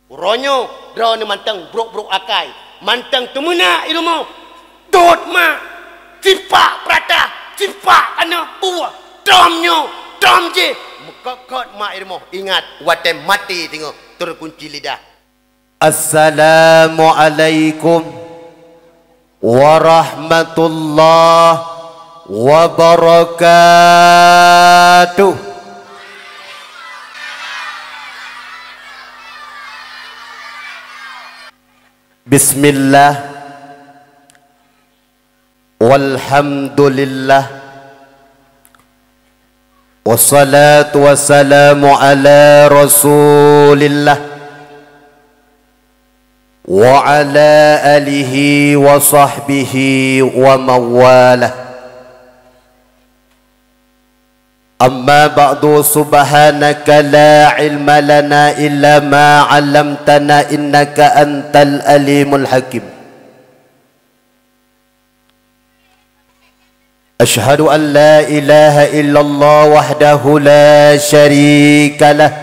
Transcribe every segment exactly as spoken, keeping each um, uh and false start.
Uroe nyoe droeneuh mantong brok-brok akai, mantong teumeunak i rumoh. Dot mak, sipak peuratah, sipak keuneuk buet, tom nyoe, tom jih, meukot-kot mak i rumoh. Ingat, watée maté teungoh teukunci lidah. Assalamualaikum warahmatullahi wabarakatuh. Bismillah. Walhamdulillah. Wassalatu wassalamu ala Rasulillah. Wa ala alihi wa sahbihi wa mawalah. Amma ba'du, subhanaka la ilma lana illa ma 'allamtana innaka antal alimul hakim. Asyhadu an la ilaha illallah wahdahu la syarikalah.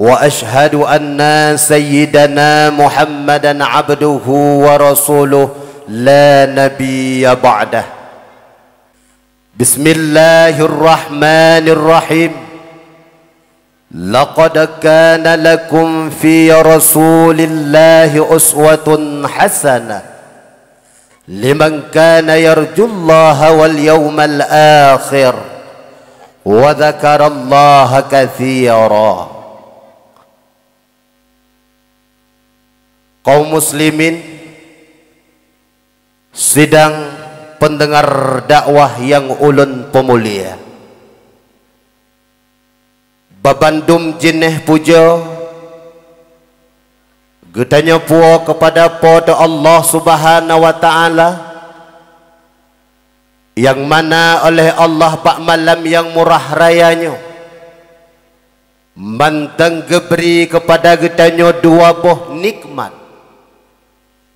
Wa asyhadu anna sayyidana Muhammadan abduhu wa rasuluh la nabiyya ba'dah. Bismillahirrahmanirrahim. Laqad kana lakum fi Rasulillahi uswatun hasanah liman kana yarjullaha wal yawmal akhir wa dzakarallaha katsira. Kaum muslimin, sidang pendengar dakwah nyang ulôn peumulia. Babandum jinéh pujoe geutanyoe puwoe keupada Po teu Allah Subhanahu wa Ta'ala, nyang mana oleh Allah bak malam nyang murah raya nyoe mantong geubri keupada geutanyoe dua boh nikmat.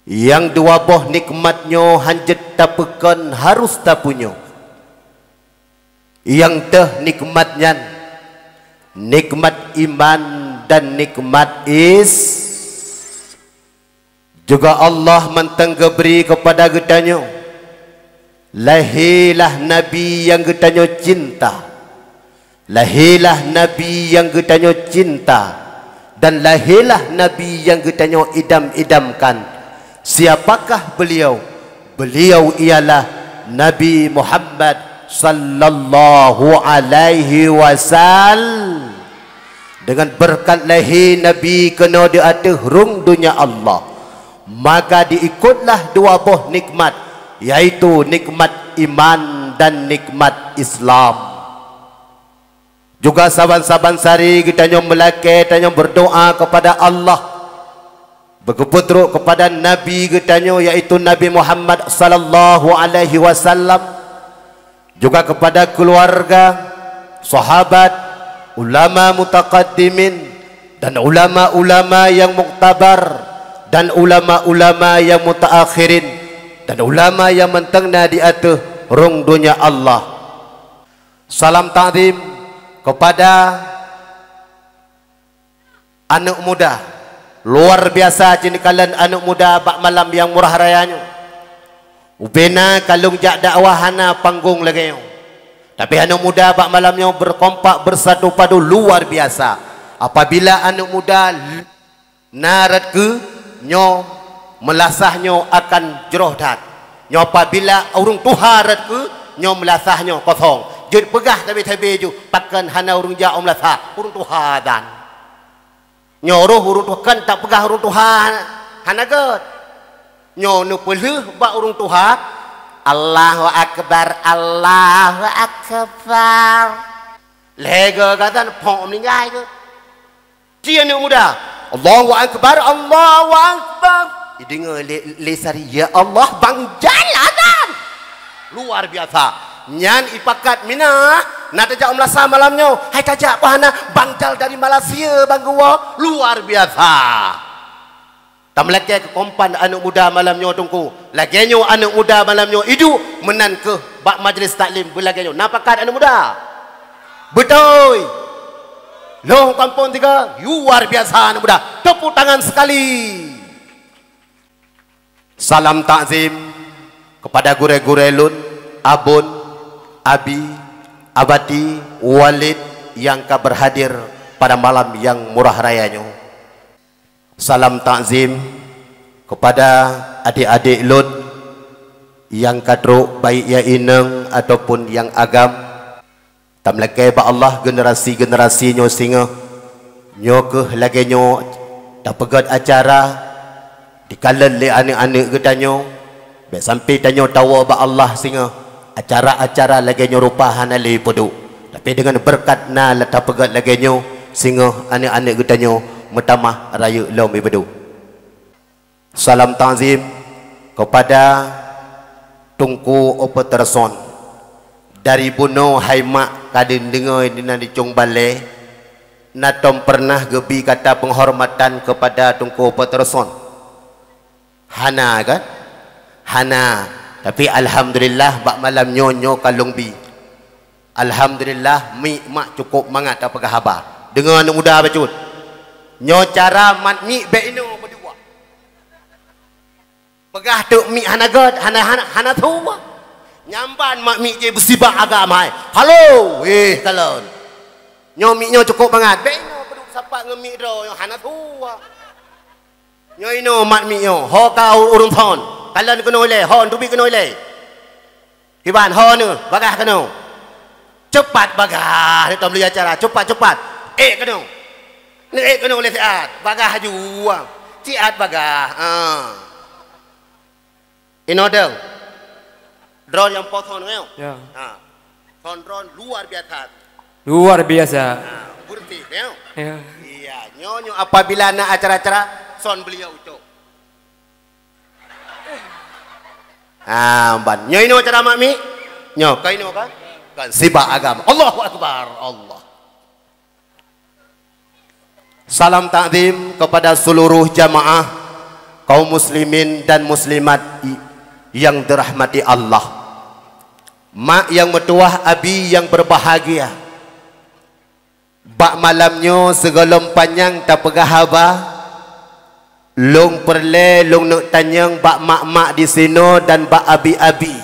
Nyang dua boh nikmat nyoe hanjeuet tapeukon, harôh tapunyueng. Nyang teuh nikmat nyan, nikmat iman dan nikmat is-, juga Allah mantong geubri keupada geutanyoe lahé lah Nabi nyang geutanyoe cinta. Lahé lah Nabi nyang geutanyoe cinta, dan lahé lah Nabi nyang geutanyoe idam-idamkan. Siapakah beliau? Beliau ialah Nabi Muhammad sallallahu alaihi wasal-, dengan beureukat lahé Nabi keunoe di ateueh rhueng donya Allah, maka diikotlah dua boh nikmat, yaitu nikmat iman dan nikmat Islam. Juga saban-saban sari geutanyoe meulakée tanyoe beurdoa keupada Allah, beugeupeutrok keupada Nabi geutanyoe, yaitu Nabi Muhammad sallallahu alaihi wasallam, juga keupada keuluwarga, sahabat, ulama mutaqaddimin, dan ulama-ulama nyang muktabar, dan ulama-ulama nyang mutaakhirin, dan ulama nyang mantong na di ateueh rhueng donya Allah. Salam takzim keupada aneuëk muda. Luar biasa cit neukalon aneuëk muda bak malam nyang murah raya nyoe. Ubena ka lôn jak dakwah hana panggong lagée nyoe. Tapi aneuëk muda bak malam nyoe beukompak, beusatu padu, luar biasa. Apabila aneuëk muda Na rot keu nyoe meulasah nyoe akan jroh that. Nyoe apabila ureuëng tuha rot keu nyoe meulasah nyoe kosong. Jeuet peugah sabe-sabe ju, pakon hana ureuëng jak u meulasah, ureuëng tuha dan. Nyoe roh ureuëng tuha, kon tapeugah ureuëng tuha hana gét. Nyoe neupeulheueh bak ureuëng tuha, Allahu Akbar, Allahu Akbar. Lhée geuh gata phok meuninggai geuh. Ci aneuëk muda, "Allahu Akbar, Allahu Akbar." Ideungoe lé, lé sari, "Ya Allah, bang jal azan." Luar biasa. Nyan ipakat mina, na tajak u meulasah malam nyoe. Hai tajak pah na, bang jal dari Malaysia, bang geuwoe. Luar biasa. Tameulakée keu kompan aneuëk muda malam nyoe teungku. Lagée nyoe aneuëk muda malam nyoe iduek meunan keuh bak majlis taklim beulagée nyoe. Na pakat aneuëk muda? Beutôi. Lôn kampung tiga, luar biasa aneuk muda. Tepuk tangan sekali. Salam takzim kepada gurée-gurée lôn, abon, abi, abati, walid nyang ka berhadir pada malam nyang murah raya nyoe. Salam takzim kepada adik-adik lôn nyang ka trok, baik nyang inong ataupun nyang agam. Tameulakée bak Allah generasi-generasi nyoe singoh. Nyoe kheueh lagée nyoe tapeugét acara dikalon lé aneuk-aneuk geutanyoe. Bék sampai tanyoe tawoe bak Allah singoh, acara-acara lagée nyoe rupa hana lé peuduek. Tapi deungon beureukat na tapeugét lagée nyoe singoh, aneuk-aneuk geutanyoe meutamah rayeuk lom ibeudôh. Salam takzim kepada Teungku Peterson. Dari bunoe hai mak ka neudeungoe dinan di Cong Balée, na tom pernah geubi kata penghormatan kepada Teungku Peterson? Hana kan? Hana. Tapi alhamdulillah bak malam nyoe, nyoe ka lôn bi. Alhamdulillah, mik mak cukup mangat tapeugah haba. Deungoe aneuk muda bacut. Nyoe cara mat mik bék inoe berdua. Peugah teuk mik hana gét, hana, hana, hana tuha. Nyamban mak mik jih beusibak agam hai. Halo, weh kalon. Nyoe mik nyoe cukup mangat. Bék inoe peuduek sapat ngon mik droe nyoe hana tuha. Nyoe inoe mat mik nyoe. Ho ka ureuëng phon. Kalon keunoe ilée, ho teubiet keunoe ilée. Kiban ho neuh, bagah keunoe. Cepat bagah, neutom lé acara. Cepat, cepat. Ék keunoe. Neuék keunoe lé siat. Bagah aju. Siat bagah. Ha. Inoe dong. Droe nyang po thon nyoe. Ya. Ha. Thon droe luar biasa. Luar biasa. Ha, beureuti nyoe. Ya. Iya, nyoe nyoe apabila na acara-acara son beliau ucok. Ah, ban. Nyoe inoe cara mak mik. Nyoe, ka inoe kan? Kan sibak agam. Allahu Akbar. Allah. Salam takzim kepada seluruh jamaah kaum muslimin dan muslimat i-, yang dirahmati Allah. Mak yang meutuwah, abi yang berbahagia. Bak malam nyoe sigohlom panyang tapeugah haba, lôn peureulée lôn neuk tanyong bak mak-mak disinoe dan bak abi-abi.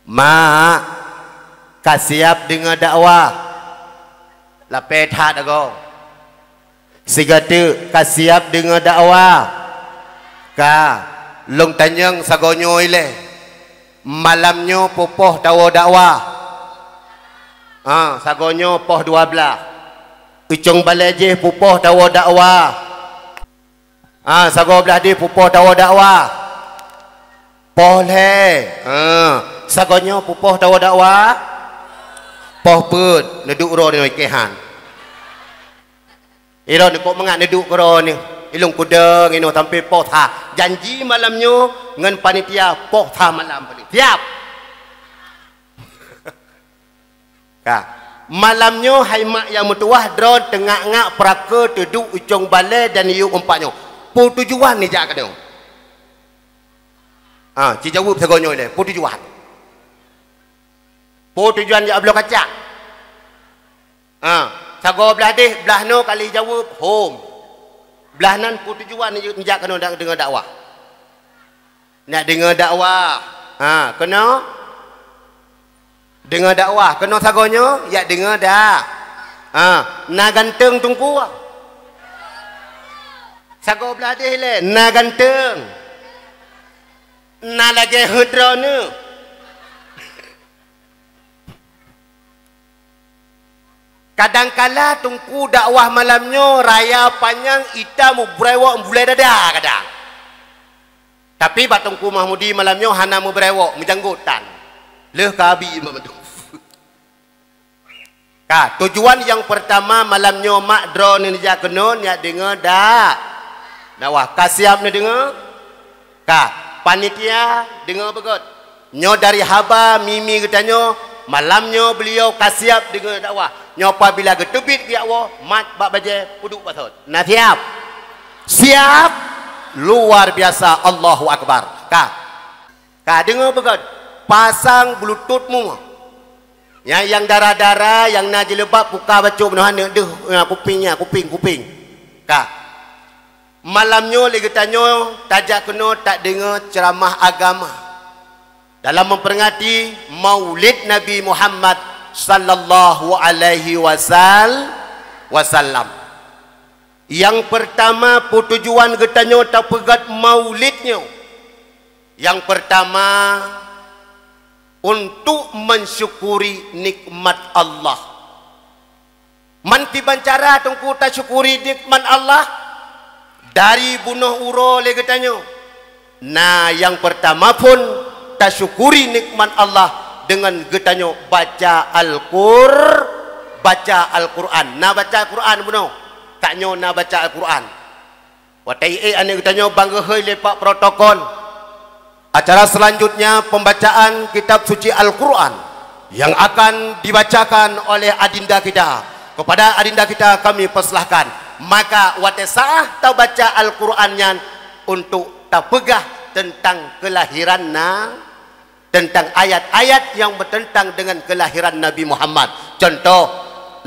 Mak, ka siab deungoe dakwah? Lapée that agoe. Sigoe teuk, ka siab deungoe dakwah? Ka. Lôn tanyong sagoe nyoe ilée. Malam nyoe peupoh tawoe dakwah? Ha, sagoe nyoe poh dua blaih. Icong balée jih peupoh tawoe dakwah? Ha, sagoe blaih deh peupoh tawoe dakwah? Poh lhée. Ha, sagoe nyoe peupoh tawoe dakwah? Poh peuet, neuduek uroe nyoe ikehan. Ilôn kok mangat neuduek keudroe nyoe. Ilôn kudong inoe sampoe poh tha. Janji malam nyoe ngon panitia poh tha malam. Siap? Ka. Malam nyoe hai mak nyang meutuwah droe teungak-ngak peurakeue teuduek icong balée dan yub umpat nyoe. Peue tujuan neujak keunoe? Ha, ci jaweueb sagoe nyoe ilée. Peue tujuan? Peue tujuan jak bloe kacang? Ha, sagoe blaih deh, blaih noe kali jaweueb, hom. Blaih nan peue tujuan neujak keunoe deungoe dakwah? Nak deungoe dakwah. Ha, keunoe? Deungoe dakwah. Keunoe sagoe nyoe, yak deungoe dak? Ha, na ganteng teungku? Sagoe blaih deh ilée, na ganteng? Na lagée heuet droeneuh? Kadangkala teungku dakwah malam nyoe raya panyang ita mubrewok bulée dada kadang. Tapi bak Teungku Mahmudi malam nyoe hana mubrewok, meujanggot tan. Lheueh ka abi mandum. Ka, tujuan nyang peurtama malam nyoe mak droeneuh neujak keunoe, neujak deungoe dak? Dakwah. Ka siab neudeungoe? Ka, panitia deungoe beugét. Nyoe dari haba mimi geutanyoe, malam nyoe beuliau ka siab deungoe dakwah. Nyoe apabila geuteubiet geujak woe, mat bak bajée, peuduek bak thot. Na siab? Siab? Luar biasa, Allahu Akbar. Ka. Ka deungoe beugét, pasang bluetooth mu. Nyang, nyang dara-dara, nyang na jilbab, puka bacut bunoe aneuk deuh, ya, kuping, ya, kuping, kuping. Ka. Malam nyoe lé geutanyoe tajak keunoe tadeungoe ceuramah agama dalam memperingati Maulid Nabi Muhammad sallallahu alaihi wasal-, wasallam. Nyang peurtama, peutujuan geutanyoe tapeugét Maulid nyoe. Nyang peurtama, untuk mensyukuri nikmat Allah. Meukiban cara Teungku tasyukuri nikmat Allah dari bunoe uroe lé geutanyoe. Na nyang peurtama phon tasyukuri nikmat Allah deungon geutanyoe baca Al-Qur-, baca Al-Qur'an. Na baca Al-Qur'an bunoe. Tanyoe na baca Al-Qur'an. Watée ék aneuk geutanyoe ban geuhôi lé pak protokol. Acara selanjutnya pembacaan kitab suci Al-Qur'an yang akan dibacakan oleh adinda kita. Kepada adinda kita kami persilahkan. Maka watée saah tabaca Al-Qur'an nyan untuk tapeugah tentang kelahiran na-, tentang ayat-ayat yang bertentang dengan kelahiran Nabi Muhammad. Contoh,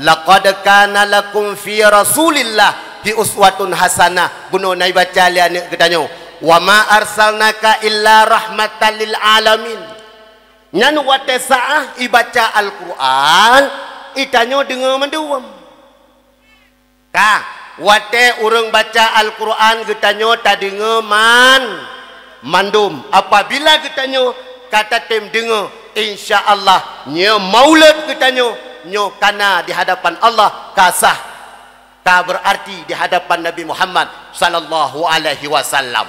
"Laqad kana lakum fi Rasulillah fi uswatun hasanah." Bunoe na ibaca lé aneuk geutanyoe, "Wa ma arsalnaka illa rahmatan lil alamin." Nyan watée saah ibaca Al-Qur'an, itanyoe deungoe mandum. Ka, watée ureuëng baca Al-Qur'an geutanyoe tadeungoe man-, mandum. Apabila geutanyoe ka tatem deungoe, insya Allah nyoe maulud geutanyoe nyoe kana di hadapan Allah ka sah, ka beurarti di hadapan Nabi Muhammad sallallahu alaihi wasallam.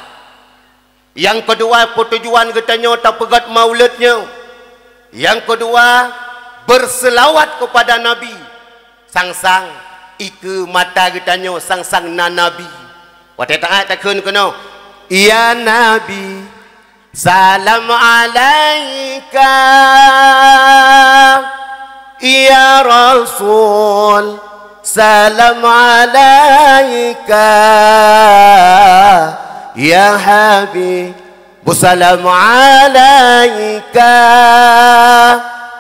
Nyang keudua, peutujuan geutanyoe tapeugét maulud nyoe. Nyang keudua, berselawat kepada Nabi. Sang-sang ikeue mata geutanyoe sang-sang na Nabi. Watée taát takheun keunoe, "Ya Nabi, salam alaika." Ya Rasul, salam alaika. Ya Habib, salam alaika.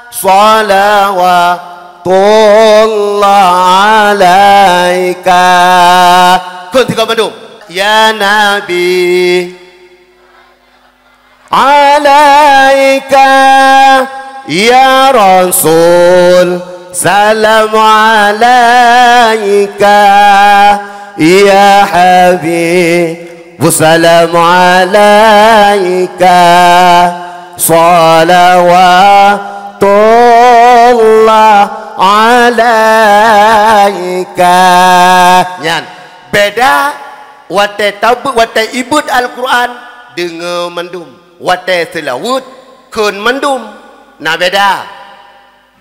Salawatullah alaika. Kheun tiga bandum. Ya Nabi, alaika, ya Rasul, salam alaika, ya Habib, salam alaika, salawatullah alaika. Nyan, beda watée tabeuet, watée ibeuet Al-Qur'an, deungoe mandum. Watée seulaweuet, kheun mandum. Na beda.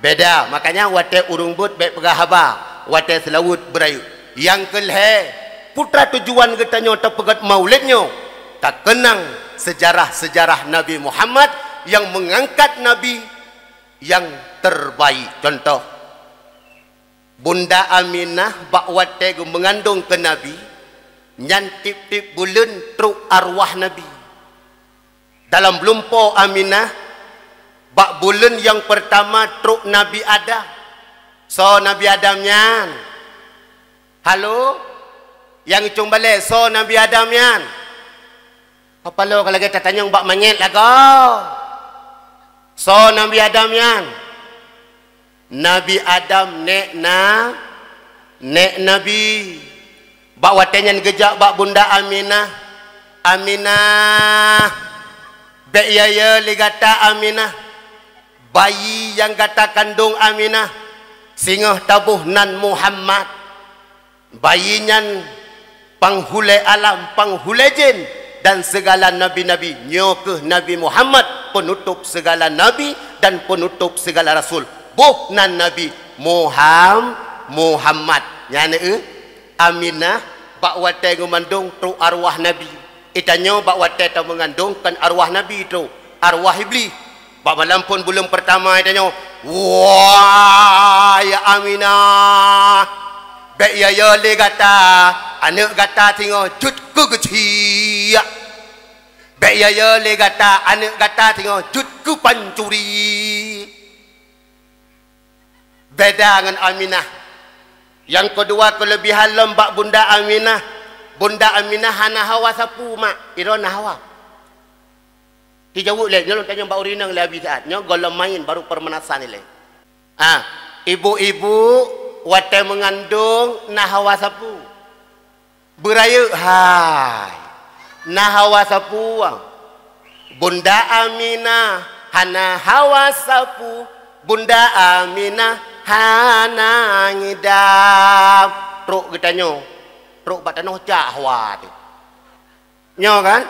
Beda. Makanya watée ureuëng beuet bék peugah haba, watée seulaweuet beurayeuk. Nyang keulhée, peue teuma tujuan geutanyoe tapeugét maulid nyoe, takeunang seujarah-seujarah Nabi Muhammad nyang meungangkat Nabi nyang terbaik. Contoh, Bunda Aminah bak watée geumeungandong keu Nabi, nyan tieb-tieb buleuen trok arwah Nabi. Dalam lumpo Aminah, bak buleuen nyang peurtama trok Nabi Adam. Soe Nabi Adam nyan? Halo? Nyang icong balée, soe Nabi Adam nyan? Kapalo ka lagée tatanyong bak manyét lagoe. Soe Nabi Adam nyan? Nabi Adam nék na-, nék Nabi. Bak watée nyan geujak bak Bunda Aminah, "Aminah, bék yö-yö lé gata Aminah. Bayi nyang gata kandong Aminah, singoh taboh nan Muhammad." Bayi nyan panghulée alam, panghulée jén, dan seugala nabi-nabi, nyoe kheueh Nabi Muhammad, peunutôb seugala nabi dan peunutôb seugala rasul. Boh nan Nabi Muham-, Muhammad. Nyan, eh, Aminah bak watée geumandong trok arwah Nabi. Itanyoe bak watée tameungandong kon arwah Nabi trok, arwah Iblih. Bak malam phon buleuen peurtama itanyoe, "Wah, ya Aminah, bék yö-yö lé gata, aneuëk gata singoh jeuet keu geuchik. Bék yö-yö lé gata, aneuëk gata singoh jeuet keu pancuri." Beda ngon Aminah. Nyang keudua keulebihan lom bak Bunda Aminah, Bunda Aminah hana hawa sapeue, mak, droeneuh na hawa. Tijaweueb lé, nyoe lôn tanyong bak ureueng inong lé Abi Saat. Nyoe gohlom maén, baru peumanasan ilée. Ah, ibu-ibu watée meungandong na hawa sapeue? Beurayeuk hai. Na hawa sapeue? Bunda Aminah hana hawa sapeue. Bunda Aminah hana ngidam. Trok geutanyoe, trok bak tanoh cak hawa teuh. Nyoe kan?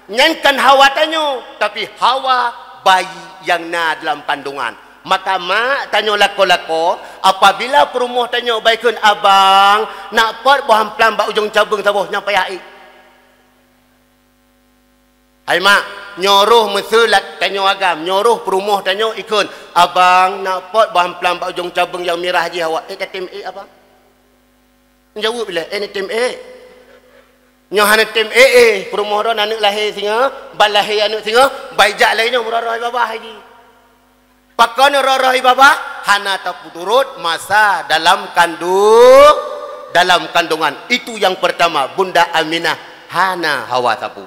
Nyan kan hawa tanyoe, tapi hawa bayi nyang na dalam kandungan. Maka mak tanyoe lakoe-lakoe, apabila peurumoh tanyoe bai kheun, "Abang, nak pot boh amplang bak ujong cabeueng saboh," nyan payah ék. Hai mak, nyoe roh meuseulat tanyoe agam, nyoe roh peurumoh tanyoe ikheun, "Abang, nak pot boh amplang bak ujong cabeueng nyang mirah jih awak." Ék tatem ék, abang? Jaweueb ilée, eh, neutem ék. Nyoe hana tem ék, eh, peurumoh droe aneuk lahé singoh, ban lahé aneuk singoh, bai jak lagée nyoe meuroroh babah lagi. Pakon roroh babah? Hana tapeuturot masa dalam kandu-, dalam kandungan. Itu yang pertama, Bunda Aminah hana hawa sapeue.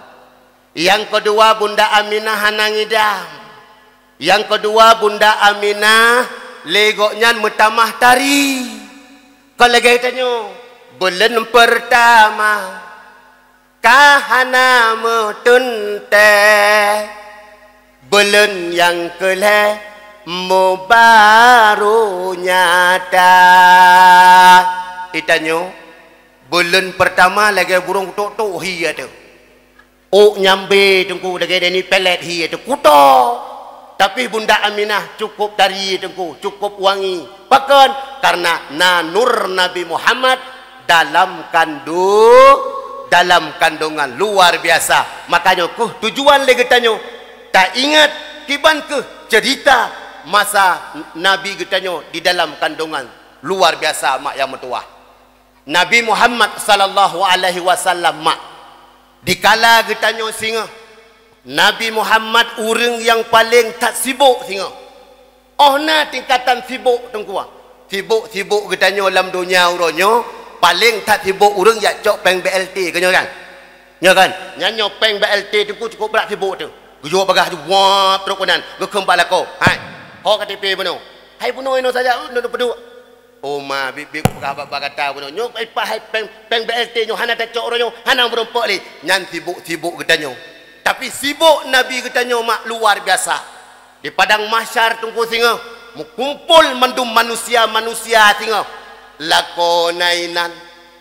Nyang keudua, Bunda Aminah hana ngidam. Nyang keudua, Bunda Aminah lé gobnyan meutamah tari. Kon lagée tanyoe, buleuen peurtama ka hana meuteuntée, buleuen nyang keulhée meubaru nyata. Itanyoe, buleuen peurtama lagée burông tok-tok hi ateueh. Ôk nyambe Teungku, lagée deni pelet hi teukuto. Tapi Bunda Aminah cukup tari Teungku, cukup wangi. Pakon? Karena na nur Nabi Muhammad dalam kandu-, dalam kandungan, luar biasa. Makanya keuh tujuan lé geutanyoe taingat kiban keuh cerita masa Nabi geutanyoe di dalam kandungan, luar biasa mak nyang meutuwah. Nabi Muhammad sallallahu alaihi wasallam mak. Dikala geutanyoe singoh, Nabi Muhammad ureuëng nyang paleng that sibok singoh. Oh na tingkatan sibok Teungku. Sibok-sibok geutanyoe lam donya uroe nyoe, paleng that sibok ureuëng jak cok péng B L T, keu nyoe kan? Nyoe kan? Nyan nyoe péng B L T Teungku cukup brat sibok teuh. Geujok bagah ju wap trok keunan, geukheun bak lakoe. Hai, ho K T P bunoe. Hai bunoe inoe saja, uh, nyoe peuduek. Oh ma, biet-biet kupeugah bak-bak gata bunoe. Nyoe ipah hai péng, péng B L T nyoe hana tacok uroe nyoe, hana meurumpok lé. Nyan sibok-sibok geutanyoe. Tapi sibok Nabi geutanyoe mak luar biasa. Di padang mahsyar Teungku singoh, meukumpol mandum manusia-manusia singoh. Lakoe na inan,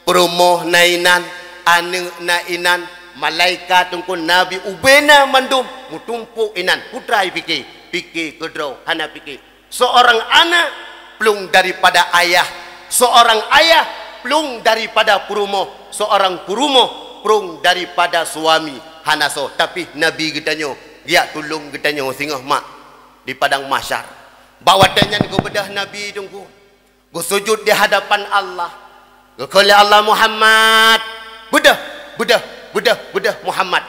peurumoh na inan, aneuëk na inan, malaikat Teungku, Nabi ubena mandum meutumpok inan. Peue teuma pike, pike keudroe, hana pike. Seorang anak plueng daripada ayah, seorang ayah plueng daripada peurumoh, seorang peurumoh plueng daripada suami. Hana soe, tapi Nabi geutanyoe geujak tulông geutanyoe singoh mak di padang mahsyar. Bak watée nyan geubeudôh Nabi Teungku, geusujut di hadapan Allah. Geukheun lé Allah, "Muhammad, beudôh, beudôh, beudôh, beudôh Muhammad."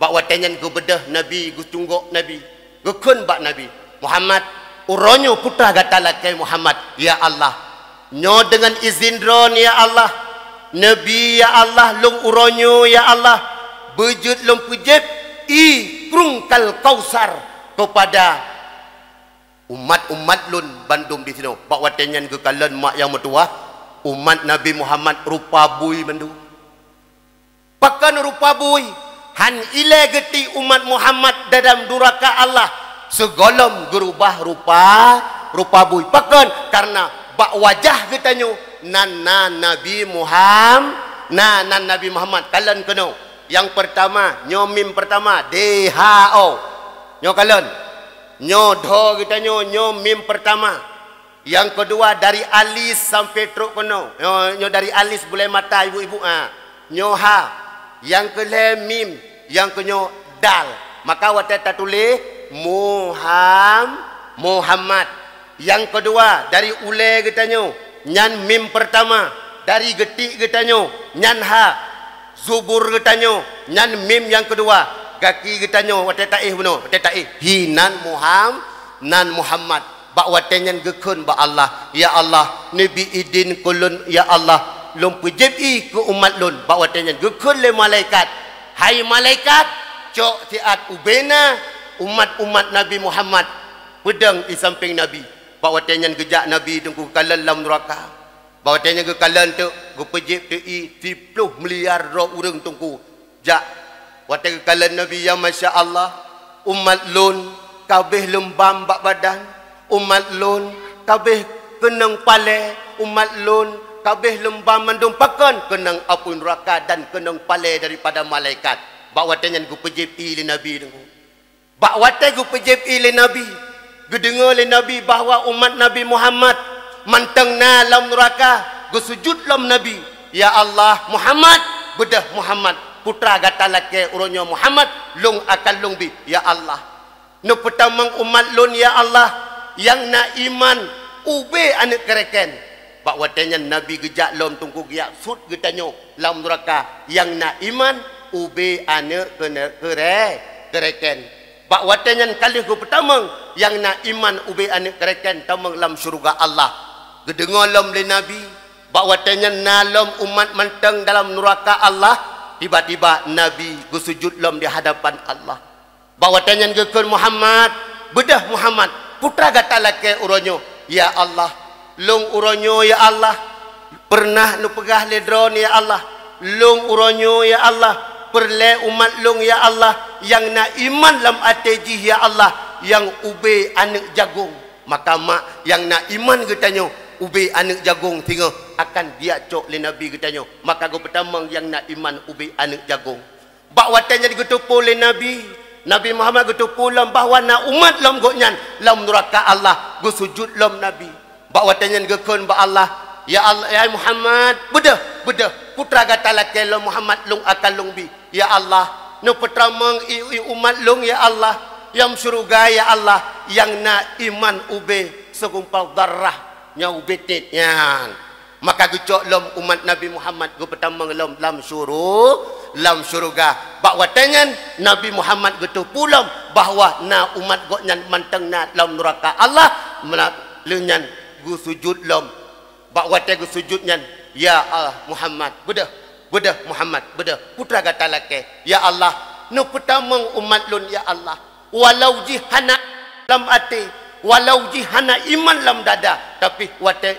Bak watée nyan geubeudôh Nabi, geucunggok Nabi, geukheun bak Nabi, "Muhammad, uroe nyoe peue teuma gata lakée Muhammad?" "Ya Allah, nyoe deungon izin Droe, ya Allah. Nabi, ya Allah, lôn uroe nyoe, ya Allah, beujeuet lôn peujieb ié krueng Kal Kausar keupada umat-umat lôn bandum di sinoe." Bak watée nyan geukalon mak nyang meutuwah, umat Nabi Muhammad rupa bui mandum. Pakon rupa bui? Han ilée geutiek umat Muhammad dalam duraka Allah, sigohlom geurubah rupa, rupa bui. Pakon? Karena bak wajah geutanyoe nan na Nabi Muham-, na nan Nabi Muhammad. Kalon keunoe. Nyang peurtama, nyoe mim peurtama, D H O. Nyoe kalon. Nyoe dho geutanyoe, nyoe mim peurtama. Nyang keudua dari alis sampoe trok keunoe. Nyoe, nyoe dari alis bulée mata ibu-ibu, ha. Nyoe ha. Nyang keulhée mim, nyang keunyoe dal. Maka watée tatuléh Muham-, Muhammad. Nyang keudua dari ulée geutanyoe, nyan mim peurtama, dari geutiek geutanyoe, nyan ha. Zubur geutanyoe, nyan mim nyang keudua, gaki geutanyoe watée taéh bunoe, watée taéh, hi nan Muham-, nan Muhammad. Bak watée nyan geukheun bak Allah, "Ya Allah, neubi idin keu lôn, ya Allah, lôn peujieb ié keu umat lôn." Bak watée nyan geukheun lé malaikat, "Hai malaikat, cok siat ubena umat-umat Nabi Muhammad peudong di sampéng Nabi." Bak watée nyan geujak Nabi teungku geukalon lam nuraka. Bak watée nyan geukalon teuk, geupeujieb teuk ié siplôh miliar droe ureuëng teungku. Jak, watée geukalon Nabi, "Ya masya Allah, umat lôn kabeh leumbam bak badan, umat lôn kabeh keunong palée, umat lôn kabeh leumbam mandum pakon keunong apui nuraka dan keunong palée daripada malaikat." Bak watée nyan geupeujieb ié lé Nabi teungku. Bak watée geupeujieb ié lé Nabi, geudeungoe lé Nabi bahwa umat Nabi Muhammad mantong na lam nuraka, geusujut lom Nabi, "Ya Allah, Muhammad, beudôh Muhammad, putra gata lakée uroe nyoe Muhammad, lôn akan lôn bi, ya Allah. Neupeutamong umat lôn, ya Allah, nyang na iman ubé aneuëk keureuken." Bak watée nyan Nabi geujak lom teungku geujak sut geutanyoe lam nuraka nyang na iman ubé aneuëk keune-, keure-, keureuken. Bak watée nyan ka lheueh geupeutamong nyang na iman ubé aneuëk keureuken tamong lam syeuruga Allah. Geudeungoe lom lé Nabi, bak watée nyan na lom umat mantong dalam nuraka Allah, tiba-tiba Nabi geusujut lom di hadapan Allah. Bak watée nyan geukheun, "Muhammad, beudôh Muhammad, putra gata lakée uroe nyoe, ya Allah. Lôn uroe nyoe, ya Allah, peureunah neupeugah lé Droeneuh, ya Allah, lôn uroe nyoe, ya Allah, peureulée umat lôn, ya Allah, nyang na iman lam até jih, ya Allah, nyang ubé aneuëk jagong." Maka mak nyang na iman geutanyoe ubé aneuëk jagong singoh akan geujak cok lé Nabi geutanyoe. Maka geupeutamong nyang na iman ubé aneuëk jagong. Bak watée nyan geuteupeue lé Nabi, Nabi Muhammad geuteupeue lom bahwa na umat lom gobnyan lam nuraka Allah, geusujut lom Nabi. Bak watée nyan geukheun bak Allah, "Ya Allah, ya Muhammad, beudôh, beudôh, putra gata lakée lôn Muhammad lôn akan lôn bi. Ya Allah, neupeutamong ié-ié umat lôn, ya Allah, lam syeuruga, ya Allah, nyang na iman ubé seurumpok darah nyang ubé tiet nyan." Maka geucok lom umat Nabi Muhammad geupeutamong lom lam syuru-, lam syeuruga. Bak watée nyan Nabi Muhammad geuteupeue lom bahwa na umat gobnyan mantong na lam nuraka Allah, meula-, lheueh nyan geusujut lom. Bak watée geusujut nyan, "Ya Allah Muhammad, beudôh, beudôh Muhammad, beudôh, putra gata lakée. Ya Allah, neupeutamong umat lôn, ya Allah." Walau jih hana lam até, walau jih hana iman lam dada, tapi watée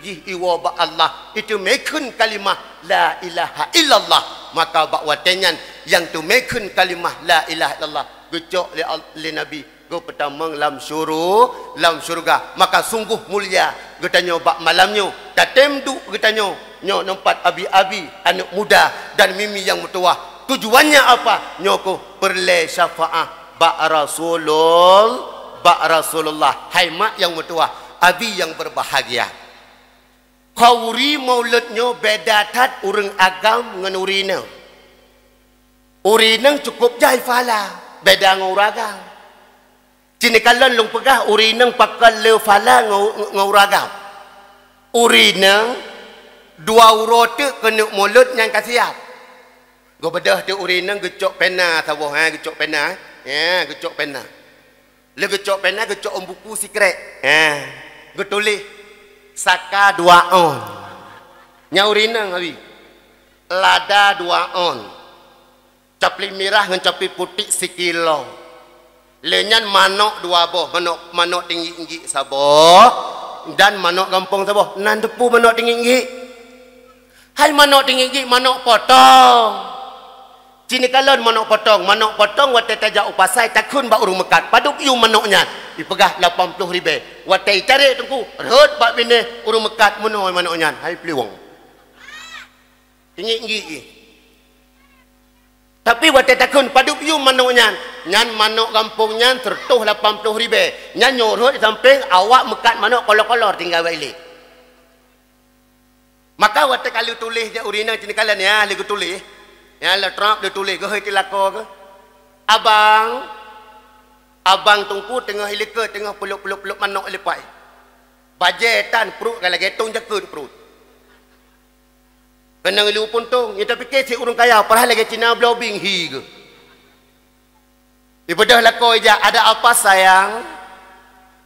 jih iwoe bak Allah, iteumekheun kalimah la ilaha illallah. Maka bak watée nyan nyang teumekheun kalimah la ilaha illallah geucok lé Al-, lé Nabi geupeutamong lam syuru-, lam syeuruga. Maka sunggoh mulia geutanyoe bak malam nyoe, tatem duek geutanyoe nyoe teumpat abi-abi, aneuëk muda dan mimi nyang meutuwah. Tujuannya apa? Nyoe keuh peureulée syafaah bak Rasulul-, bak Rasulullah. Hai mak nyang meutuwah, abi nyang berbahagia. Khanduri maulud nyoe beda that ureuëng agam ngon ureuëng inong. Ureuëng inong cukup jai pahala, beda ngon ureuëng agam. Cit neukalon lôn peugah ureuëng inong pakon le pahala ngon, ngon ureuëng agam. Ureuëng inong dua uroe teuk keuneuk maulud nyan ka siab. Geubeudôh teuk ureuëng inong geucok pena saboh, ha, geucok pena, ha, geucok pena. Lé geucok pena, geucok ôn buku sikrek, ha, geutuléh saka dua ôn. Nyan ureuëng inong abi. Lada dua ôn. Caplé mirah ngon caplé putéh sikilo. Lé nyan manok dua boh, manok, manok tinggik-nggik saboh dan manok gampông saboh. Nan teupeu manok tinggik-nggik. Hai manok tinggik-nggik, manok potong. Cit neukalon manok potong, manok potong watée tajak u pasai takheun bak ureuëng meukat, "Padub yum manok nyan?" Ipeugah, "Lapan ploh ribée." Watée itarek teungku, rhot bak binéh ureuëng meukat meunoe manok nyan, hai pliwong. Tinggik-nggik jih. Tapi watée takheun padub yum manok nyan, nyan manok gampông nyan seureutôh lapan ploh ribée. Nyan nyoe rhot di sampéng awak meukat manok kolor-kolor tinggai bak ilée. Maka watée ka lheueh tuléh jak ureuëng inong cit neukalon, nyan lheueh geutuléh, nyan lheueh trok lheueh tuléh geuhôi teuh lakoe geuh. Abang, abang teungku teungoh ilikot teungoh peulop-peulop-peulop manok leupah. Bajée tan pruet ka lagée tong jakeuet pruet. Keunong ilu puntông, nyang tapike cit ureuëng kaya, padahai lagée Cina bloe bing hi geuh. Ibeudôh lakoe ijak, "Ada apa sayang?"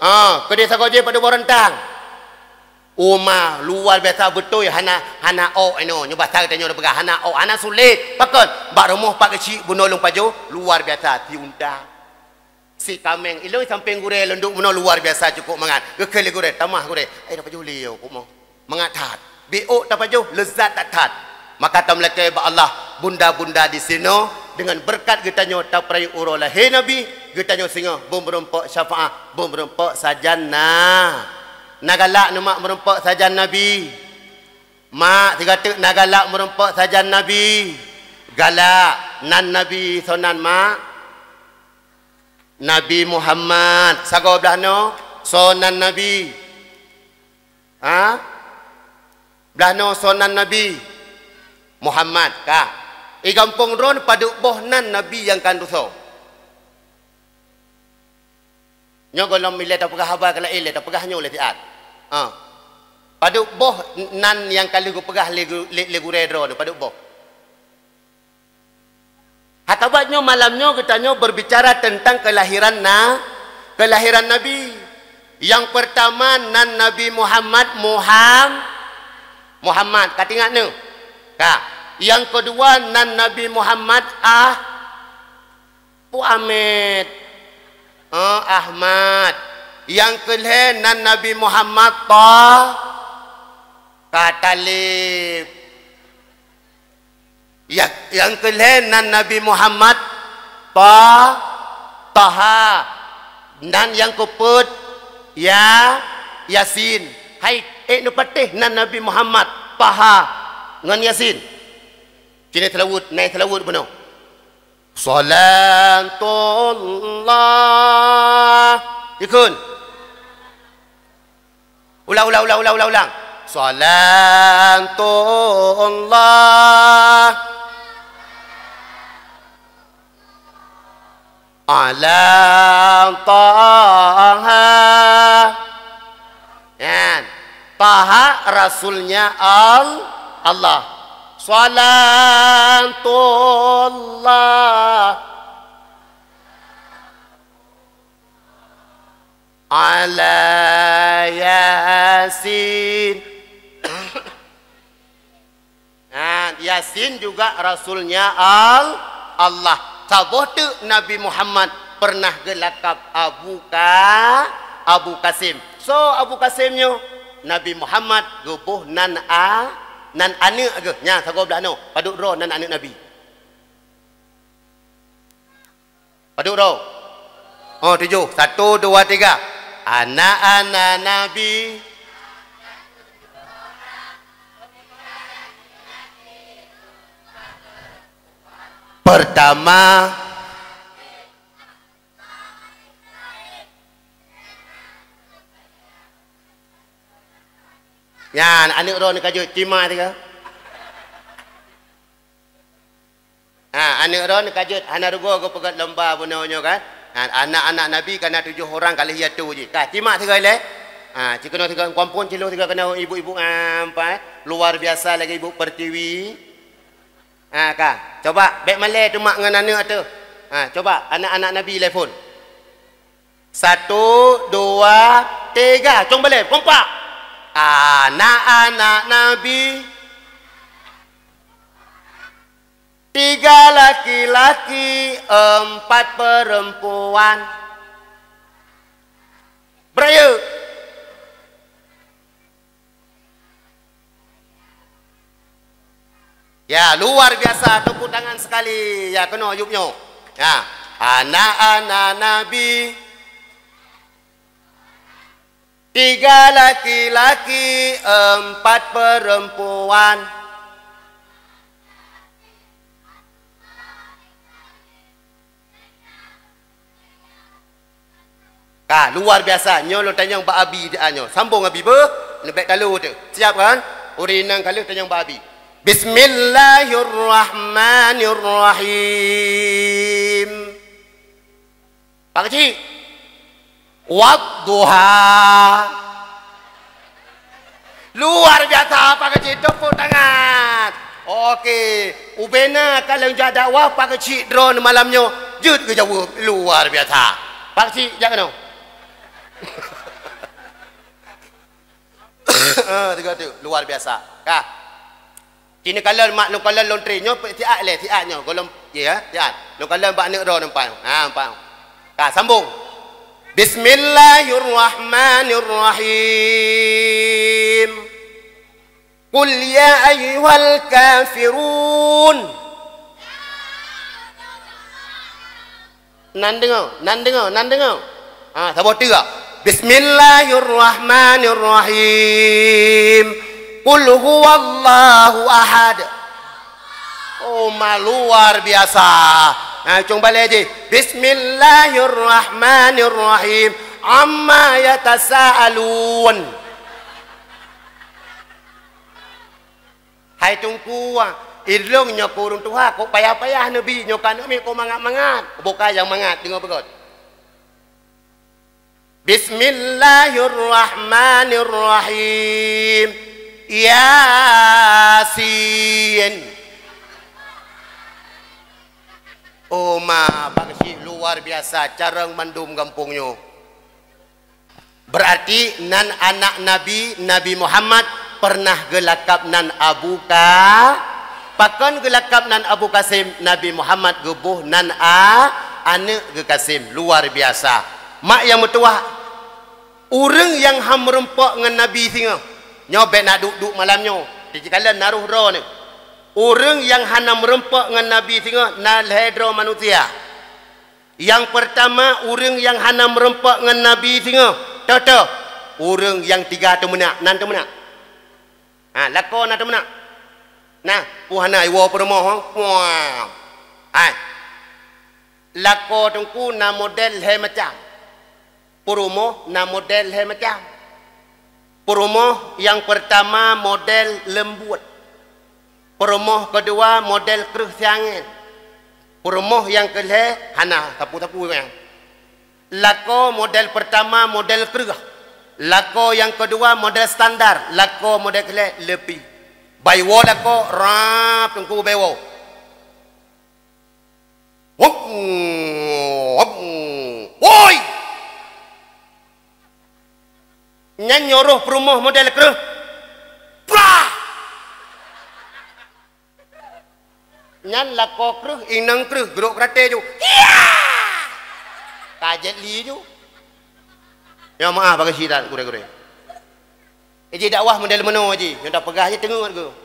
Ah, keudeh sagoe jih padub boh rantang. Uma luar biasa beutôi, hana, hana ôk inoe. Nyoe basa geutanyoe tapeugah hana ôk, hana sulet. Pakon? Bak rumoh Pak Geuchik bunoe lôn pajoh, luar biasa, si unta, si kaméng. Ilôn sampéng gurée lôn duek bunoe luar biasa, cukup mangat. Geukheun lé gurée, tamah gurée. Ai, tapajoh lé yo, kok mo. Mangat that. Beu ôk tapajoh, leuzat that-that. Maka tameulakée bak Allah, bunda-bunda di sinoe, deungon beureukat geutanyoe tapeurayeuk uroe lahé Nabi, geutanyoe singoh beumeureumpok syafaat, beumeureumpok sajan na. Na galak neumak meureumpok sajan Nabi? Mak, sigoe teuk na galak meureumpok sajan Nabi? Galak, nan Nabi soe nan, Mak? Nabi Muhammad. Sagoe blaih noe, soe nan Nabi? Ha? Blaih noe soe nan Nabi? Muhammad, ka. I gampông droeneuh padub boh nan Nabi nyang ka neutusoe? Nyoe gohlom ilée tapeugah haba keu laén lé, tapeugah nyoe lé siat. Ha. Padub boh nan nyang ka lheueh geupeugah lé gu-, lé, lé gurée droeneuh, padub boh? Hatabat nyoe malam nyoe geutanyoe berbicara tentang kelahiran na-, kelahiran Nabi. Nyang peurtama nan Nabi Muhammad, Muham-, Muhammad, ka teuingat neuh? Ka. Nyang keudua nan Nabi Muhammad, Ah-, Pu Amet. Oh, Ahmad. Nyang keulhée nan Nabi Muhammad, Ta-, ka Talib. Ya, nyang keulhée nan Nabi Muhammad, Ta-, Taha. Nan nyang keupeuet, Ya-, Yasin. Hai, ék neupatéh nan Nabi Muhammad, Taha ngon Yasin? Cine seulaweuet, nai seulaweuet bunoe. Salatullah. Ikheun. Ulang, ulang, ulang, ulang, ulang, ulang. Salatullah ala Taha. Nyan. Taha rasulnya Al-, Allah. Salatullah ala Yasin. Nah, Yasin juga rasulnya Al-, Allah. Saboh teuk Nabi Muhammad pernah geulakab Abu Ka-, Abu Kasim. Soe Abu Kasim nyoe? Nabi Muhammad geuboh nan a-, nan aneuk geuh. Nyan sagoe blaih noe, padub droe nan aneuk Nabi? Padub droe? Oh, tujoh. Satu, dua, tiga. Anak-anak Nabi. Pertama. Nyan, aneuk droe neukajot, cima tiga. Ha, aneuk droe neukajot, hana rugoe geupeugét lomba bunoe nyoe kan. Ha, anak-anak Nabi ka na tujoh orang ka lheueh yatu jih. Ka, cima tiga ilée. Ha, cikeunoe tiga, kuampon cilo tiga keunoe ibu-ibu, ha, empat. Luar biasa lagi Ibu Pertiwi. Ha, ka. Coba, bék malée teumak ngon aneuk ateuh. Ha, coba, anak-anak Nabi ilée phon. Satu, dua, tiga. Cong balée, kompak. Anak-anak Nabi. Tiga laki-laki, empat perempuan. Beurayeuk. Ya, luar biasa, tepuk tangan sekali. Ya, keunoe yub nyoe. Ya, anak-anak Nabi, tiga laki-laki, empat perempuan. Ka, luar biasa. Nyoe lôn tanyong bak Abi dah nyoe. Sambong Abi beuh. Neubek talu tu. Siap kan? Ureueng inong ka lheueh tanyong bak Abi. Bismillahirrahmanirrahim. Pak Keuchik. Wadduha. Luar biasa, Pak Keuchik, tepuk tangan. Oke, ubena ka lheueh jak dakwah Pak Keuchik droeneuh malam nyoe, jeuet geujaweueb. Luar biasa. Pak Keuchik, jak keunoe. Ah, tiga tu, luar biasa. Ka. Sini kalon mak, lôn kalon lôn tri. Nyoe siat lé, siat nyoe. Golom, ya, siat. Lôn kalon bak aneuk droe nampak. Ha, nampak. Ka, sambung. Bismillahirrahmanirrahim. Qul ya ayyuhal kafirun. Nan deungoe, nan deungoe, nan deungoe. Ha, saboh teuk. Bismillahirrahmanirrahim. Qul huwallahu ahad. Oh, ma luar biasa. Ha, cung balek jih. Bismillahirrahmanirrahim. Amma yatasaalun. Hai Teungku, ilong nyoe keu ureuëng tuha, kok payah-payah neubi nyoe ka aneuk miet kok mangat-mangat. Bukai nyang mangat, deungoe beugöt. Bismillahirrahmanirrahim. Yasin. Oh ma, bak syik luar biasa, carông mandum gampông nyoe. Berarti nan anak Nabi, Nabi Muhammad pernah geulakab nan Abu Ka-, pakon geulakab nan Abu Kasim, Nabi Muhammad geuboh nan a-, aneuk geukasim. Luar biasa. Mak nyang meutuwah, ureuëng nyang han meurumpok ngon Nabi singoh, nyoe bék na duek-duek malam nyoe, teucikalon na roh droeneuh. Ureuëng nyang hana meurumpok ngon Nabi singoh na lhée droe manusia. Nyang peurtama, ureuëng nyang hana meurumpok ngon Nabi singoh, toh-toh, ureuëng nyang tiga teumeunak, nan teumeunak. Ha, lakoe na teumeunak. Nah, peue hana iwoe peurumoh, ha? Puah. Hai. Lakoe Teungku na model lhée macam. Peurumoh na model lhée macam. Peurumoh nyang peurtama model leumbot. Peurumoh keudua model kreueh siangén. Peurumoh nyang keulhée hana sapeue-sapeue nyang. Lakoe model peurtama model kreueh. Lakoe nyang keudua model standar. Lakoe model keulhée leupie. Bak iwoe lakoe rab Teungku bak iwoe. Wop, wop, woi! Nyan nyoe roh peurumoh model kreueh. Prah! Nyan lakoe kreueh, inong kreueh, geurok keuraté ju. Hiya! Ka Jet Li ju. Nyoe meu'ah bagi syidat gurée-gurée. Iji dakwah model meunoe ji, nyoe tapeugah ji teungeut geuh.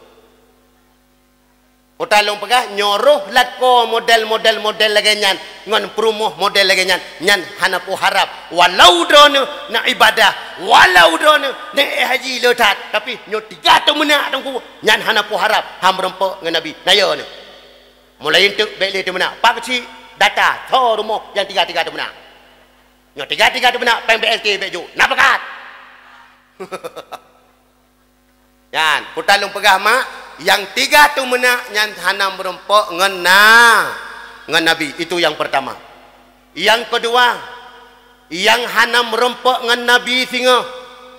Uta lôn peugah, nyoe roh lakoe model-model model lagée nyan, ngon peurumoh model lagée nyan, nyan hana peue harab. Walau droeneuh na ibadah, walau droeneuh na haji le that, tapi nyoe tiga teumeunak Teungku, nyan hana peue harab, han meurumpok ngon Nabi. Na yo neuh. Mulai eunteuk bék lé teumeunak. Pak keuchik, data, soe rumoh nyang tiga-tiga teumeunak. Nyoe tiga-tiga teumeunak, péng B L T bék jok. Na pakat. Nyan, peue ta lôn peugah mak, nyang tiga teumeunak nyan hana meurumpok ngon na, ngon Nabi. Itu nyang peurtama. Nyang keudua, nyang hana meurumpok ngon Nabi singoh,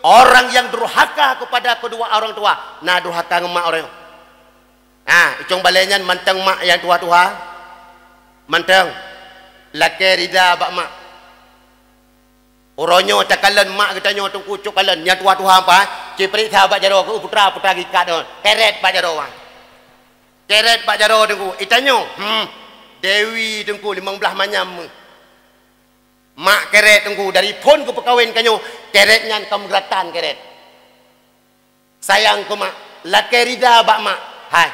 orang yang durhaka kepada kedua orang tua. Na durhaka ngon mak orang nyoe. Ha, icong balée nyan mantong mak nyang tuha-tuha. Mantong. Lakée rida bak mak. Uroe nyoe takalon mak geutanyoe Teungku cok kalon nyang tuha-tuha ampai, cipriksa bak jaroe keu putra-putra gikat nyoe, keret bak jaroe wan. Keret bak jaroe Teungku, itanyoe, hmm, Dewi Teungku limong blaih manyam meuh. Mak keret Teungku, dari phon geupeukawen ka nyoe, keret nyan ka meugeuratan keret. Sayang keu mak, lakée rida bak mak. Hai.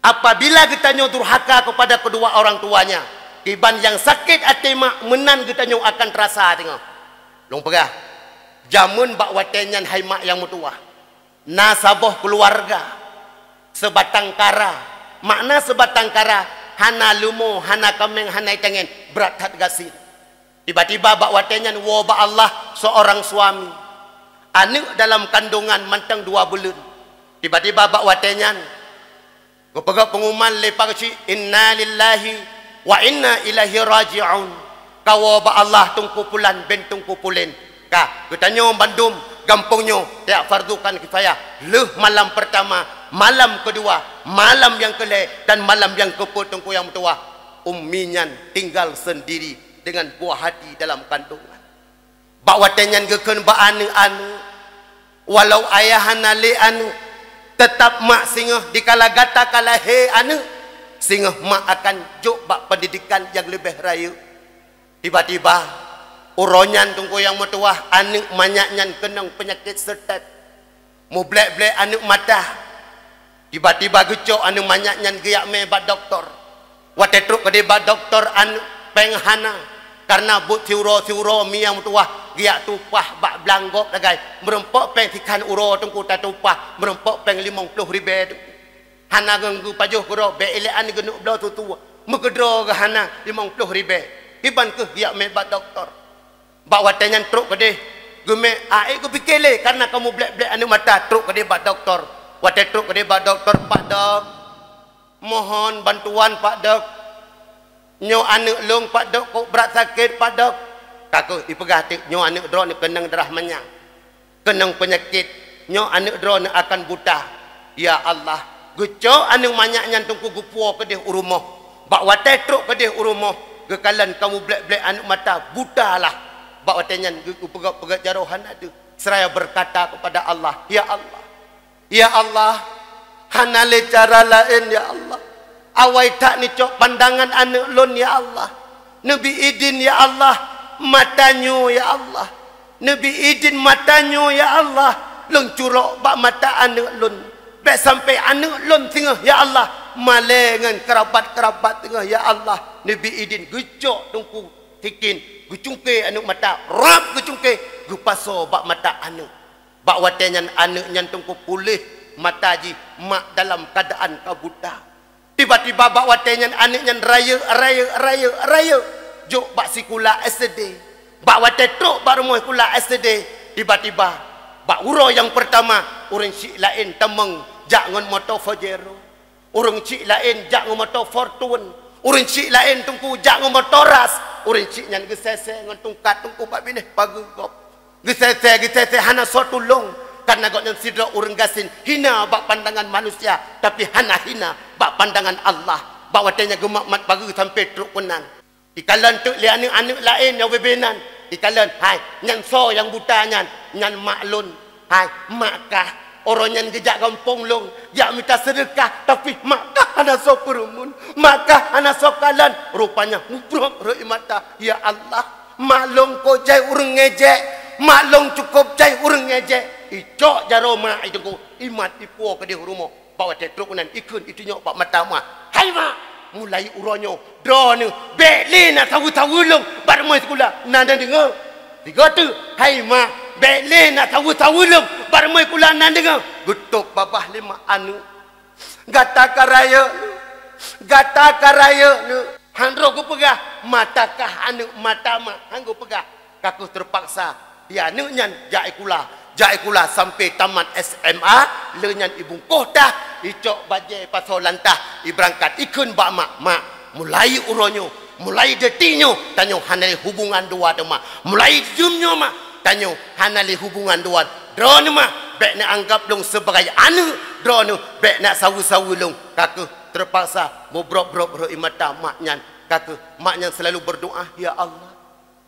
Apabila geutanyoe durhaka kepada kedua orang tuanya, kiban nyang sakét até mak meunan geutanyoe akan teurasa teungoh. Lôn peugah, jameun bak watée nyan hai mak nyang meutuwah, na saboh keuluwarga, seubatang kara, makna seubatang kara, hana leumo, hana kaméng, hana itangen, brat that gasien. Tiba-tiba bak watée nyan woe bak Allah seorang suami. Aneuëk dalam kandungan mantong dua buleuen. Tiba-tiba bak watée nyan, geupeugah peunguman lé Pak Cik, "Inna lillahi wa inna ilaihi raji'un." Ka woe bak Allah Teungku Pulan bin Teungku Pulen. Ka, geutanyoe bandum gampông nyoe, tiak fardukan kifayah. Lheueh malam peurtama, malam keudua, malam nyang keulhée, dan malam nyang keupeuet Teungku nyang meutuwah. Ummi nyan tinggal sendiri dengan buah hati dalam kandungan. Bak watée nyan geukheun bak aneuëk-aneuëk, Walau ayah hana lé aneuëk, teutab mak singoh dikala gata ka lahé aneuëk, singoh mak akan jok bak peundidikan nyang leubeh rayeuk. Tiba-tiba, uroe nyan teungku nyang meutuwah aneuëk manyak nyan keunong peunyakét seutét. Mublek-blek aneuëk mata. Tiba-tiba geucok aneuëk manyak nyan geujak mé bak dokto. Watée trok keudeh bak dokto aneuëk péng hana, kareuna buet siuroe-siuroe mi nyang meutuwah geujak tupah bak blang gob lagai meurumpok péng sikhan uroe teungku tatupah meurumpok péng limong ploh ribée teungku. Hana ngon geupajoh keudroe bék ilée aneuëk geuneuk bloe tutoe meukeudroe geuhana limong ploh ribée. Kiban kheueh geujak mé bak dokto. Bak watée nyan trok keudeh, geumé aék geupike lé kareuna kamoe blek-blek aneuëk mata trok keudeh bak dokto. Watée trok keudeh bak dokto, "Pak Dok, mohon bantuan Pak Dok. Nyoe aneuëk lôn Pak Dok kok brat sakét Pak Dok." Ka kheueh ipeugah teuk, "Nyoe aneuëk droeneuh keunong darah manyang, keunong peunyakét, nyoe aneuëk droeneuh akan buta." Ya Allah, geucok aneuëk manyak nyan teungku geupuwoe keudeh u rumoh. Bak watée trok keudeh u rumoh, geukalon kamoe blek-blek aneuëk mata buta lah. Bak watée nyan geupeugét-peugét jaroe hana deuh, seraya beukata keupada Allah, "Ya Allah, ya Allah, hana lé cara laén ya Allah. Awai that neucok pandangan aneuëk lôn ya Allah. Neubi idin ya Allah, mata nyoe ya Allah. Neubi idin mata nyoe ya Allah, lôn curok bak mata aneuëk lôn. Bék sampai aneuëk lôn singoh ya Allah malée ngon keurabat-keurabat singoh ya Allah. Neubi idin." Geucok teungku sikin, geucungke aneuëk mata, rab geucungke, geupasoe bak mata aneuëk. Bak watée nyan aneuëk nyan teungku puléh mata jih mak dalam keuadaan ka buta. Tiba-tiba bak watée nyan aneuëk nyan rayeuk, rayeuk, rayeuk, rayeuk jok bak sikula S D. Bak watée trok bak rumoh sikula S D, tiba-tiba bak uroe nyang peurtama ureuëng syiek laén tamong jak ngon moto Pajero. Ureuëng syiek laén jak ngon moto Fortuner. Ureuëng syiek laén teungku jak ngon moto Rush. Ureuëng syiek nyan geusésé ngon tungkat teungku bak binéh pageue gob. Geusésé, geusésé hana soe tulông. Kareuna gobnyan sidroe ureuëng gasien hina bak pandangan manusia, tapi hana hina bak pandangan Allah. Bak watée nyan geumat-mat pageue sampoe trok keunan. Ikalon teuk lé aneuëk-aneuëk laén nyang ubé-bé nan. Ikalon, "Hai, nyan soe nyang buta nyan?" "Nyan mak lôn." "Hai, mak kah?" "Uroe nyan geujak gampông lôn, jak mita seudeukah, tapi mak kah hana soe peureumeun, mak kah hana soe kalon." Rupanya mubrok rot ie mata, "Ya Allah, mak lôn kok jai ureuëng ngejek, mak lôn cukôp jai ureuëng ngejek." Icok jaroe mak i teungku, imat ipuwoe keudeh u rumoh. Bak watée trok keunan ikheun itunyok bak mata mak, "Hai mak, mulai uroe nyoe droeneuh bék lé na saweue-saweue lôn bak rumoh sikula, na neudeungoe?" Sigoe teuk, "Hai mak, bék lé na saweue-saweue lôn bak rumoh sikula, na neudeungoe?" Geutôb babah lé mak aneuëk, "Gata ka rayeuk neuh, gata ka rayeuk neuh." Han roh geupeugah, "Mata kah aneuëk, mata mak," han geupeugah. Ka kheueh teupaksa, ya aneuëk nyan jak sikula, jak sikula sampoe tamat S M A, lheueh nyan ibungkoh tah, icok bajée pasoe lantah, ibeurangkat ikheun bak mak, "Mak, mulai uroe nyoe, mulai detik nyoe, tanyoe hana lé hubungan dua teuma. Mulai jeuem nyoe mak, tanyoe hana lé hubungan dua. Droeneuh mak, bék neuanggab lôn sibagai aneuëk, droeneuh bék na saweue-saweue lôn." Ka kheueh teupaksa mubrok-brok rot ie mata mak nyan. Ka kheueh mak nyan seulalu beudoá, "Ya Allah,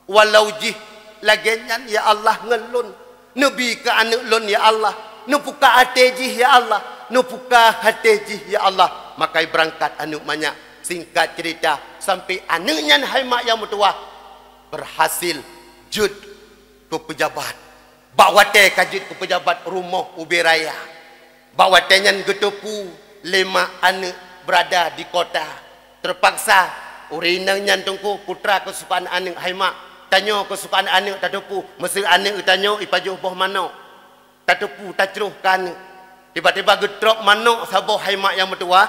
walau jih lagée nyan ya Allah ngon lôn, neubi keu aneuëk lôn ya Allah, neupuka até jih ya Allah, neupuka até jih ya Allah." Maka ibeurangkat aneuëk manyak. Singkat ceurita, sampoe aneuëk nyan hai mak nyang meutuwah beurhasil jeuet keu peujabat. Bak watée ka jeuet keu peujabat rumoh ubé raya. Bak watée nyan geuteupeue lé mak aneuëk beurada di kota. Teupaksa, ureuëng inong nyan teungku putra keusukaan aneuëk, "Hai mak, tanyoe keusukaan aneuëk tateupeue, meuseu aneuëk geutanyoe ipajoh boh manok. Tateupeue tacroh keu aneuëk." Tiba-tiba geutrok manok saboh hai mak nyang meutuwah,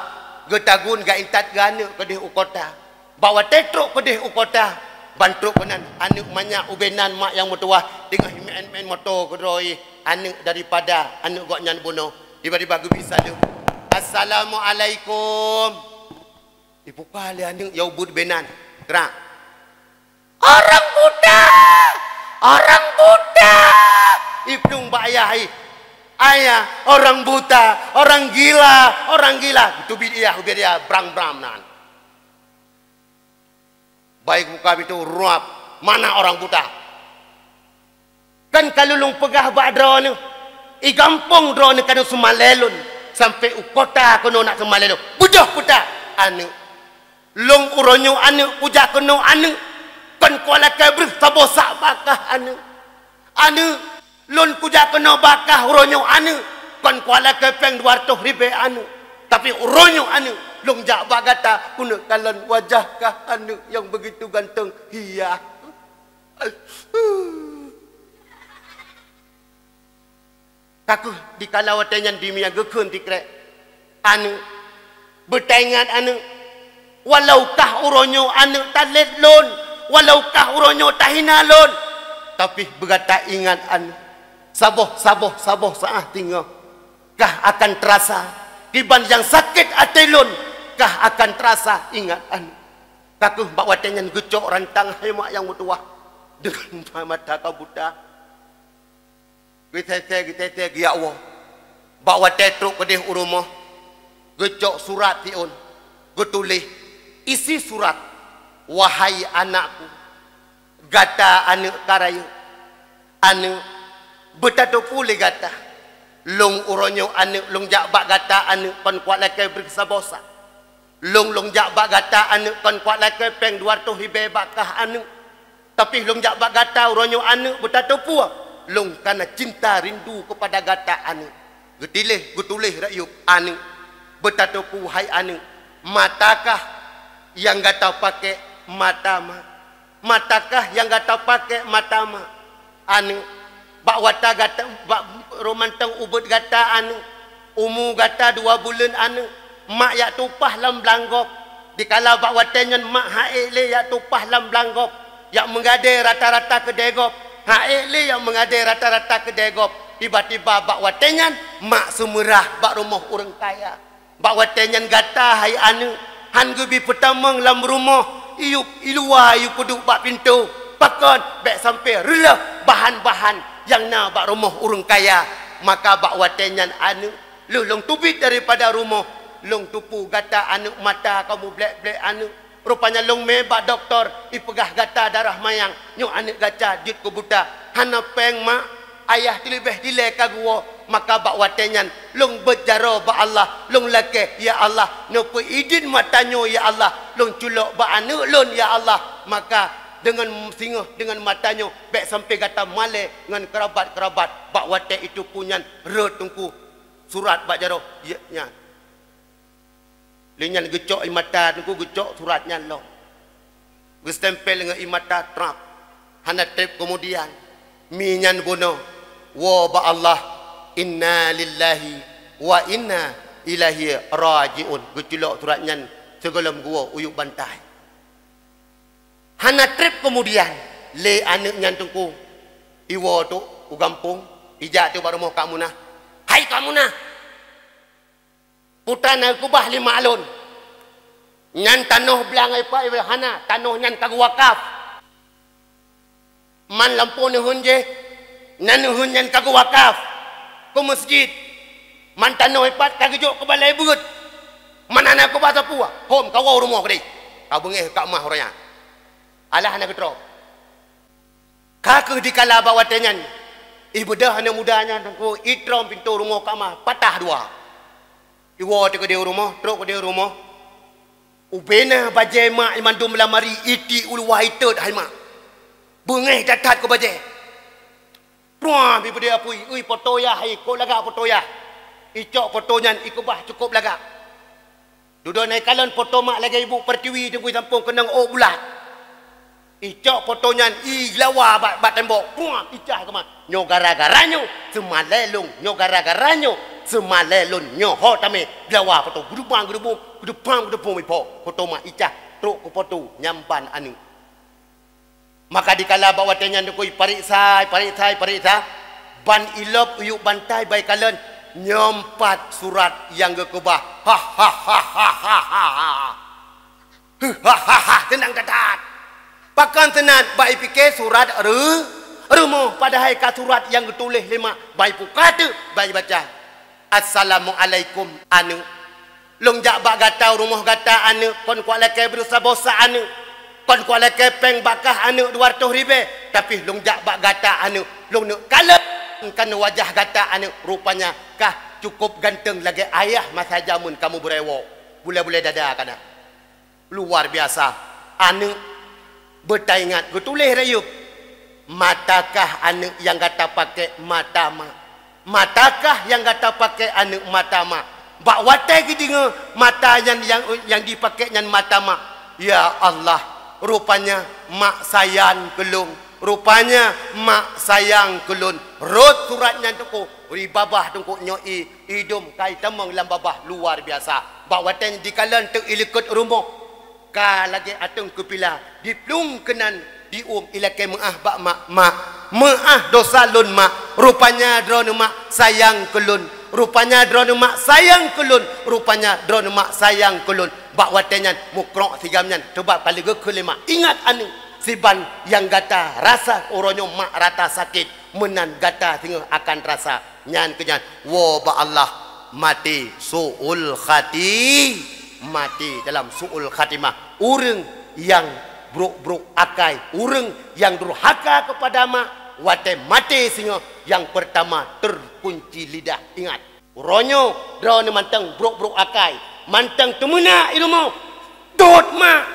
geutagun geuintat keu aneuëk keudeh u kota. Bak watée trok keudeh u kota, ban trok keunan aneuëk manyak ubé nan mak nyang meutuwah teungoh meu'en-meu'en moto keudroe aneuëk daripada aneuëk gobnyan bunoe. Tiba-tiba geubi saleuem, "Assalamualaikum." Ipuka lé aneuëk nyang ubé nan, gerak, "Orang buta! Orang buta!" Iplueng bak ayah, "Ayah, orang buta, orang gila, orang gila!" Teubiet ayah ubé dia brang-brang nan. Baik buka pintu, ruap, "Mana orang buta?" "Kan ka lôn peugah bak droeneuh, I gampông droeneuh ka neuseumalée lôn, sampoe u kota keunoe neuseumalée lôn. Beudôh peue that, aneuk. Lôn uroe nyoe aneuk kujak keunoe aneuk, kon kulakée breuh saboh sak bak kah aneuk. Aneuk, lôn kujak keunoe bak kah uroe nyoe aneuk, kon kulakée péng dua reutôh ribée aneuk. Tapi uroe nyoe aneuk, lôn jak bak gata keuneuk kalon wajah kah aneuk nyang beugitu ganteng hiah. Ka kheueh dikala watée nyan dimiyueb geukheun sikrek, "Aneuk, beutaingat aneuk, walau kah uroe nyoe aneuk talét lôn, walau kah uroe nyoe tahina lôn, tapi beugata ingat aneuk, saboh, saboh, saboh saát singoh kah akan teurasa, kiban nyang sakét até lôn kah akan teurasa ingat aneuk." Ka kheueh bak watée nyan geucok rantang hai mak nyang meutuwah deungon mata ka buta. Geusésé, geusésé geujak woe. Bak watée trok keudeh u rumoh, geucok surat siôn, geutuléh isi surat, "Wahai anakku, gata aneuk ka rayeuk. Aneuk, beutateupeue lé gata, lôn uroe nyoe aneuk lôn jak bak gata aneuk kon kuat lakée breuh saboh sak. Lôn, lôn jak bak gata aneuk kon kuat lakée péng dua reutôh ribée bak kah aneuk. Tapi lôn jak bak gata uroe nyoe aneuk beutateupeue, lôn kana cinta rindu keupada gata aneuk." Geutuléh, geutuléh rayeuk, "Aneuk, beutateupeue hai aneuk, mata kah nyang gata pakék mata mak. Mata kah nyang gata pakék mata mak. Aneuk, bak watée gata, bak roh mantong ubeuet gata aneuk, umu gata dua buleuen aneuk, mak jak tupah lam blang gob. Dikala bak watée nyan mak han ék lé jak tupah lam blang gob, jak meugadée rata-rata keudée gob, han ék lé jak meugadée rata-rata keudée gob. Tiba-tiba bak watée nyan mak seumeurah bak rumoh ureuëng kaya. Bak watée nyan gata hai aneuk, han geubi peutamong lam rumoh, iyueb i luwa iyueb peuduek bak pintoe. Pakon bék sampoe reuloh bahan-bahan nyang na bak rumoh ureuëng kaya. Maka bak watée nyan aneuk, lheueh lôn teubiet daripada rumoh, lôn teupeue gata aneuk mata ka mublek-blek aneuk. Rupanya lôn mé bak dokto, ipeugah gata darah mayang, nyoe aneuk gata jeuet keu buta. Hana péng mak, ayah teuleubeh dilée ka geuwoe. Maka bak watée nyan lôn beuet jaroe bak Allah, lôn lakée, "Ya Allah, neupeuidin mata nyoe ya Allah, lôn culok bak aneuk lôn ya Allah." Maka deungon singoh deungon mata nyoe bék sampoe gata malée ngon keurabat-keurabat. Bak watée itu pun nyan rhot teungku surat bak jaroe nyan. Lheueh nyan geucok ie mata teungku, geucok surat nyan lom. Geustempel ngon ie mata trap. Hana treb keumudian, mi nyan bunoe woe bak Allah, "Inna lillahi wa inna ilaihi raji'un." Geuculok surat nyan sigohlom geuwoe u yueb bantai. Hana treb keumudian, lé aneuk nyan teungku iwoe teuk u gampông, ijak teuk bak rumoh Kak Munah. "Hai Kak Munah! Putra na keubah lé mak lôn. Nyan tanoh blang ipat ié hana, tanoh nyan ka geuwakaf. Man lampôh neuheun jih, nan neuheun nyan ka geuwakaf keu meuseujid. Man tanoh ipat ka geujok keu balée beuet. Man hana keubah sapeue, hom kawoe u rumoh keudeh." Ka beungéh Kak Munah uroe nyan. Alah hana geutroh. Ka kheueh dikala bak watée nyan, ibeudôh aneuk muda nyan teungku, itrông pintoe rumoh Kak Munah patah dua. Iwoe teuk keudeh u rumoh, trok keudeh u rumoh. Ubena bajée mak i mandum lamari, itiek u luwa itot hai mak. Beungéh that-that keu bajée. Pruah, ibeudôh apui, ui poto yah, ikôt lagak poto yah. Icok poto nyan ikeubah cukôp lagak. Dudoe na ikalon poto mak lagée ibu Pertiwi teungku, sampông keunong ôk bulat. Icok poto nyan ilawa bak, bak tembok. Puang, icah keumah. Nyoe gara-gara nyoe seumalée lôn. Nyoe gara-gara nyoe seumalée lôn. Nyoe ho tamé dilawa poto. Geudubang, geudubung, geudubang, geudubung ipo. Poto mak icah trok keu poto nyamban aneuk. Maka dikala bak watée nyan teungku ipareksa, ipareksa, ipareksa, ban ilop u yueb bantai ban ikalon, nyoe pat surat nyang geukeubah. Ha ha ha ha ha ha. Heuh, ha ha ha, seunang that-that. Pakon seunang, bak ipike surat reu-, rumoh, padahai ka surat nyang geutuléh lé mak, ban ibuka teuk, ban ibaca. "Assalamualaikum, aneuk. Lôn jak bak gata u rumoh gata, aneuk, kon kuat lakée breuh saboh sa, aneuk. Kon kuat lakée péng bak kah, aneuk, dua reutôh ribée, tapi lôn jak bak gata, aneuk, lôn neuk kalon Kan wajah gata aneuk, rupanya kah cukup ganteng lagée ayah masa jameun kamoe beureuwoe. Bulée-bulée dada kana. Luar biasa. Aneuk beutaingat geutuléh rayeuk. Matakah aneuk nyang gata paké mata mak? Matakah nyang gata paké aneuk mata mak? Bak watée geudeungoe mata nyan nyang, nyang jipaké nyan mata mak. Ya Allah, rupanya mak sayang keu lôn. Rupanya mak sayang keu lôn. Rot surat nyan teungku, di babah teungku nyoe i, idum kai tamong lam babah luar biasa. Bak watée nyan dikalon teuk ilikot rumoh. Ka lagée ateueng keupila, diplueng keunan diuem ilakée meuáh bak mak, "Mak, meuáh dosa lôn, Mak. Rupanya droeneuh mak sayang keu lôn. Rupanya droeneuh mak sayang keu lôn. Rupanya droeneuh mak sayang keu lôn." Bak watée nyan, mukrok sigam nyan, teubab ka lheueh geukheun lé mak. Ingat aneuk, siban nyang gata rasa uroe nyoe mak rata sakét, meunan gata singoh akan rasa. Nyan keuh nyan, woe bak Allah, maté su'ul khati-, maté dalam su'ul khatimah. Ureuëng nyang brok-brok akai, ureuëng nyang durhaka keupada mak, watée maté singoh nyang peurtama teukunci lidah. Ingat, uroe nyoe droeneuh mantong brok-brok akai, mantong teumeunak i rumoh. Dot mak,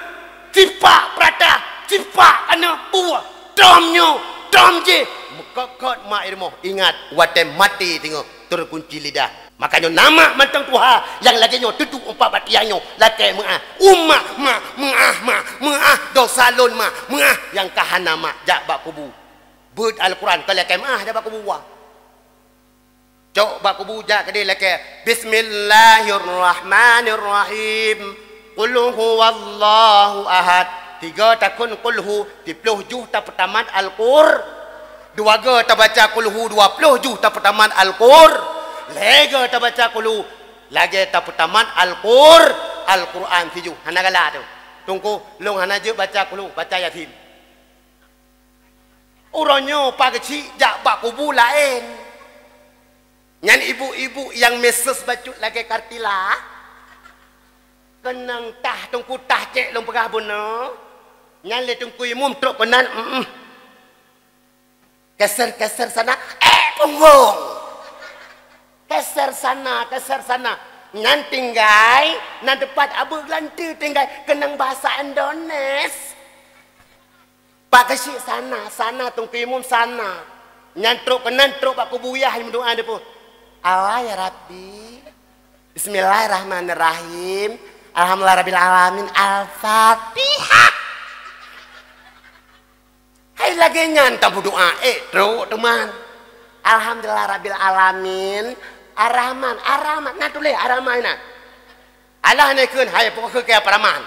sipak peurata, sipak aneuk buah, tom nyoe, tom jih, meukot-kot mak i rumoh. Ingat, watée maté singoh teukunci lidah. Makajih na mak mantong tuha nyang lagée nyoe teuduek umpat bak tiang nyoe, lakée meuáh, "Umak, mak, meuáh, mak, meuáh dosa lôn, mak, meuáh." Nyang ka hana mak jak bak kubu, beuet Al-Quran ka lakée meuáh jak bak kubu. Cok bak kubu jak keudeh lakée, "Bismillahirrahmanirrahim. Qul huwallahu ahad." Tiga takheun qul hu, siploh juh tapeutamat Al-Qur-, dua go tabaca qul hu, dua ploh juh tapeutamat Al-Qur-, lhée go tabaca qul hu, lagée tapeutamat Al-Qur-, Al-Quran sijuh. Hana galak tu. Teungku, lôn hana jeuet baca qul hu, baca Yasin. Uroe nyoe pakcik jak bak kubu laén. Nyan ibu-ibu nyang meses bacut lagée kartila. Keunong tah teungku tah cék lôn peugah bunoe. Nyan lé teungku imum trok keunan, mm-mm. Keser-keser sana, eh, punggong. Keser sana, keser sana. Nyan tinggai, na teupat abeuk lante tinggai keunong bahasa Indones. Pakcik sana, sana teungku imum sana. Nyan trok keunan trok bak kubu yah meudoá deupeu. Allah ya Rabbi. Bismillahirrahmanirrahim. Alhamdulillah rabbil alamin. Al-Fatihah. Hai lagée nyan tameudoá, eh, trok teuma. Alhamdulillah rabbil alamin. Ar-Rahman, Ar-Rahman. Na tuléh Ar-Rahman na. Allah neukheun hai pokok keu Ar-Rahman.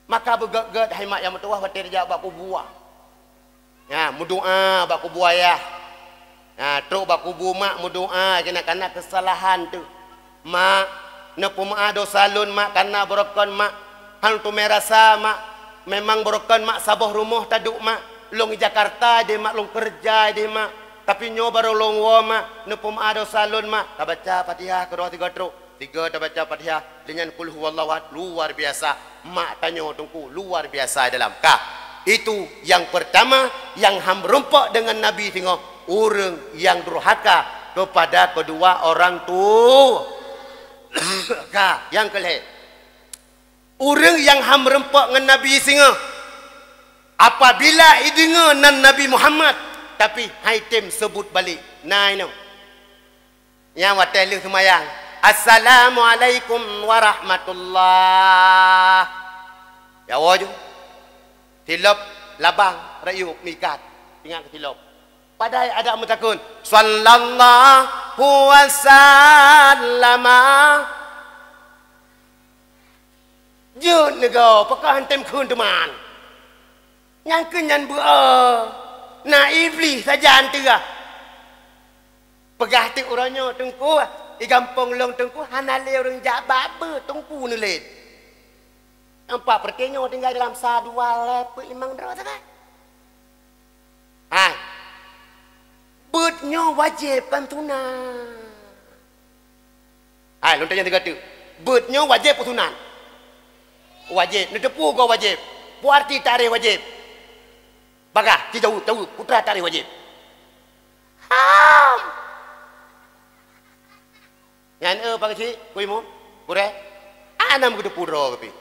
Maka beugét-gét hai mak nyang meutuwah watée jak bak kubu. Nya, meudoá bak kubu ayah. Nya, trok bak kubu mak meudoá keunan kana keusalahan teuh. Mak, neupeumeuáh dosa lôn mak kana barokon mak. Han teumé rasa mak. Memang barokon mak saboh rumoh taduek mak. Lôn i Jakarta deh mak, lôn keureuja deh mak. Tapi nyoe barô lôn woe mak, neupeumeuáh dosa lôn mak. Tabaca Fatihah keudroe sigoe trok. Tiga tabaca Fatihah, lheueh nyan qul huwallahu ahad, luar biasa. Mak tanyoe teungku, luar biasa dalam. Ka, itu yang pertama yang ham meurumpok dengan Nabi singoh, ureuëng yang durhaka kepada kedua orang tu-, ka, yang keulhée. Ureuëng yang ham meurumpok ngon Nabi singoh, apabila ideungoe nan Nabi Muhammad, tapi hai tem seubut balek. Na inoe. Nyang watée lheueh seumayang, "Assalamualaikum warahmatullah." Ya woe ju. Tilop labang rayeuk mikat. Ingat keu tilop. Padahai adak meutakheun, "Sallallahu wasallama." Jeuet neugoe, pakon han tem kheun teuma. Nyang keu nyan beu-, na Iblih sajan teuh. Peugah teuk uroe nyoe teungku, i gampông lôn teungku hana lé ureuëng jak bak beuet teungku neulét. Nampak peureté nyoe tinggai dalam sa dua lhée peuet limong droe sagai. Hai. Beuet nyoe wajéb kon sunat. Hai, lôn tanyong sigoe teuk. Beuet nyoe wajéb peue sunat? Wajéb. Neuteupeue goe wajéb? Peue arti takrif wajéb? Pakai, ci jaweueb, jaweueb, putra tarikh wajéb. Ham! Nyan, eh, Pak Cik, Ku Imum, gurée, hana meugeuteupeue droe keuh pih.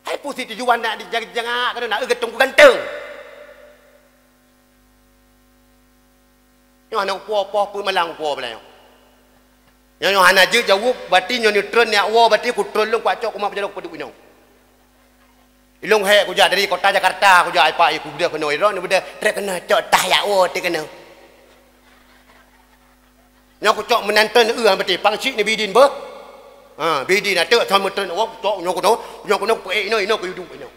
Hai peue si tujuan nak dijangak-jangak keunoe, nak eu ganteng ku ganteng. Nyoe hana upo-upo, peuet malang upo beulah nyoe. Nyoe, nyoe hana jeuet jaweueb, berarti nyoe neutron, neujak woe, berarti kutron lôn, kucok kumat peujaroe, kupeudeuek inoe. Ilôn hék kujak dari kota Jakarta, kujak ipak, iku beudôh keunoe, ilôn beudôh, trek keunoe, cok tah yak woe, trek keunoe. Nyoe kucok meunan tron, eu, han beutôi, pang cit ni bidin beuh. Ha, bidin ateueh, thon meuteun, oh, kucok, nyoe kuno, nyoe kuno, kuék inoe, inoe kuyudu inoe.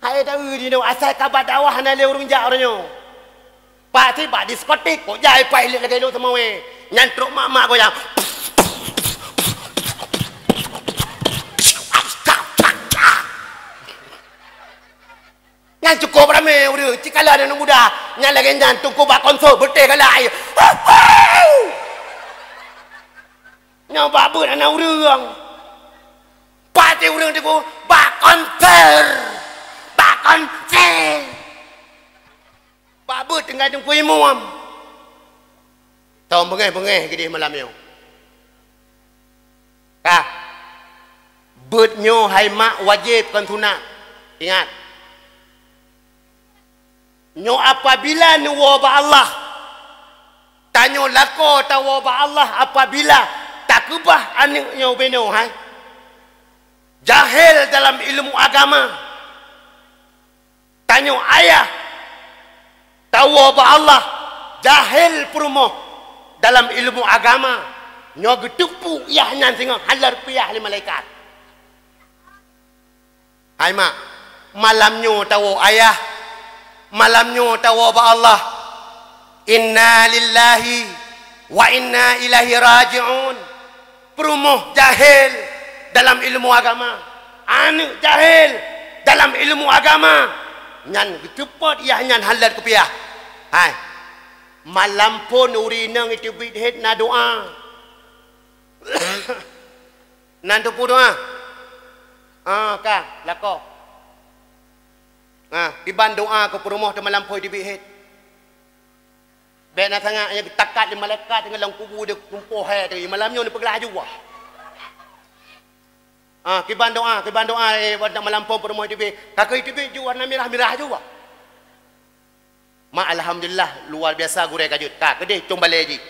Hai taeu di nyoe, asai ka bak dakwah hana lé ureueng jak uroe nyoe. Pasti bak diskotik, kok jai pai lé lagèe nyoe teuma weh. Nyan trok mak-mak goyang. Nyan cukôp ramé ureueng, cikala aneuk muda, nyan lagèe nyan teungku bak konsert, beuteh galak. Nyoe bak beuet hana ureueng. Pati ureueng teungku bak konsert, bak konsert. Bak beuet tinggai teungku imum. Tom beungéh-beungéh geudeh malam nyoe. Ka. Beuet nyoe hai mak wajéb kon sunat. Ingat. Nyoe apabila neuwoe bak Allah, tanyoe lakoe tawoe bak Allah apabila takeubah aneuk nyoe ubé nyoe hai. Jahil dalam ilmu agama. Tanyoe ayah tawoe bak Allah, jahil peurumoh dalam ilmu agama, nyoe geuteupeue yah nyan singoh hana rupiah lé malaikat. Hai mak, malam nyoe tawoe ayah, malam nyoe tawoe bak Allah. Inna lillahi wa inna ilaihi raji'un. Peurumoh jahil dalam ilmu agama, aneuk jahil dalam ilmu agama, nyan geuteupot yah nyan hana rupiah. Hai, malam phon ureueng inong iteubiet hét na doa. Nan teupeu doa. Ah, ka, lakoe. Ah, kiban doa keu peurumoh teumalam phon iteubiet hét. Bèk na sangat nyang geutakat lé malaikat ngon lam kubu di tumpôh hai teuh. Malam nyoe neupeuglah aju wah. Ah, kiban doa, kiban doa, eh, watèe malam phon peurumoh iteubiet. Ka keuh iteubiet ju warna mirah-mirah aju wah. Mak, alhamdulillah, luar biasa gurèe ka jeuet. Ka, keudeh cong balèe jih.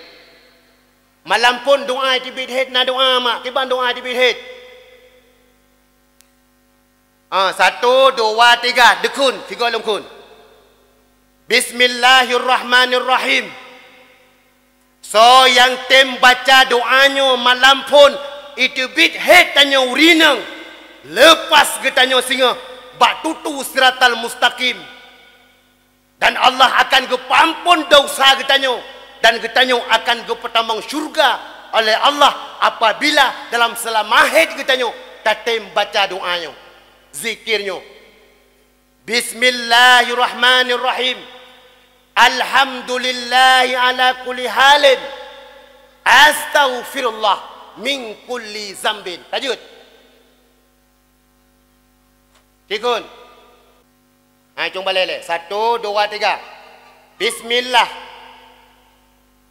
Malam phon doa iteubiet hét na doa, mak. Kiban doa iteubiet hét. Ah, satu, dua, tiga. Deukheun, sigoe lôn kheun. Bismillahirrahmanirrahim. Soe nyang tem baca doa nyoe malam phon iteubiet hét tanyoe ureueng inong, leupas geutanyoe singoh bak tutu siratal mustaqim. Dan Allah akan geupeuampon desya geutanyoe, dan geutanyoe akan geupeutamong syurga oleh Allah apabila dalam seulama hét geutanyoe tatem baca doa nyoe, zikir nyoe. Bismillahirrahmanirrahim. Alhamdulillahi ala kulli halin. Astaghfirullah min kulli zambin. Tajud. Cikun. Hai, cung balèe lé. Satu, dua, tiga. Bismillah.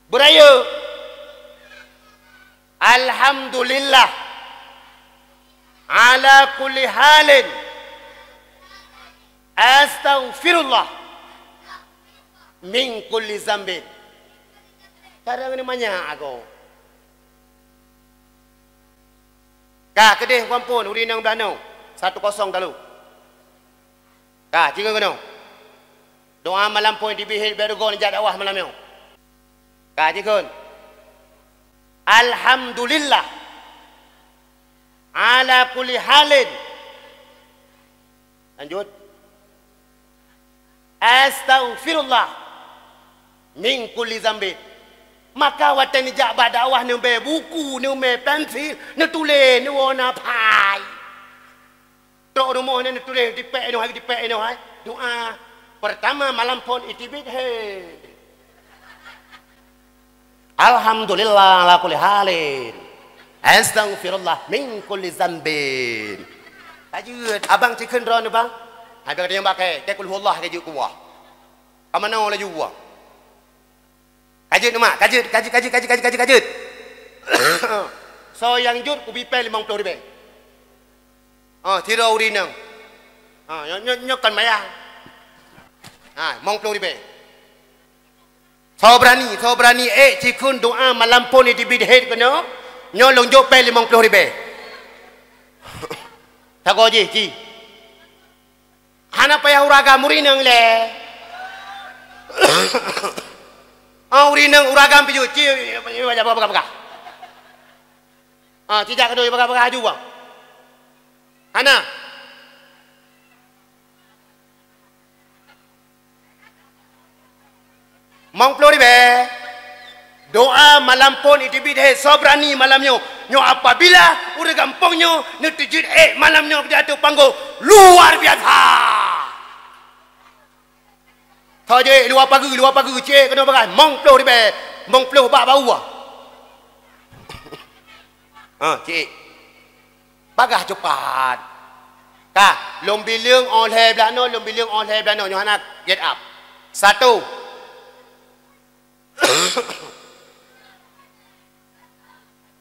Beurayeuk. Alhamdulillah. Ala kulli halin. Astaghfirullah. Min kulli zambin. Cara ngon manyak agoe. Ka keudeh, ampôn, ureueng inong blah nyoe. Satu kosong talu. Ka, cikun keunoe. Doa malam phon iteubiet hét bèk rugoe neujak dakwah malam nyoe. Ka, cikun. Alhamdulillah. Ala kulli halin. Lanjut. Astaghfirullah min kulli zambin. Maka watèe neujak bak dakwah neubèe buku, neumè pensil, neutuléh, neuwoe na pai. Trok rumoh nyan neutuléh, tipèk inoe hai, tipèk inoe hai. Doa pertama malam phon iteubiet hét. Alhamdulillah ala kulli halin. Astaghfirullah min kulli zambin. Tajud, abang cikheun droeneuh, bang. Hai, bèk tanyong bak kèe, kèe kul huwallah ka jeuet keu Allah. Ka manoe laju buang. Ka jeuet nyoe mak, ka jeuet, ka jeuet, ka jeuet. Soe nyang jeuet kubi pèng limong ploh ribèe. Ah, sidroe ureueng inong. Ah, nyoe, nyoe, nyoe kon mayang. Ah, limong ploh ribèe. Soe beurani, soe beurani ék cikheun doa malam phôn iteubiet hét keunoe, nyoe lôn jok pèng limong ploh ribèe. Sagoe jih, ci. Hana payah ureueng agam, ureueng inong lé. Ah, ureueng inong, ureueng agam pih jeuet, ci, peugah, peugah, peugah. Ah, ci jak keunoe, peugah, peugah laju, bang. Hana. Limong ploh ribèe. Doa malam phôn iteubiet hét soe beurani malam nyoe. Nyoe apabila ureueng gampông nyoe neuteujeuet ék malam nyoe di ateueh panggong, luar biasa. Soe jeuet luwa pageue, luwa pageue, ci ék keunoe bagah, limong ploh ribèe, limong ploh bak bawah. Ha, ci ék. Bagah cupat. Ka, lôn bileueng óh lhèe blaih nyoe, lôn bileueng óh lhèe blaih nyoe, nyoe hana get up. Satu.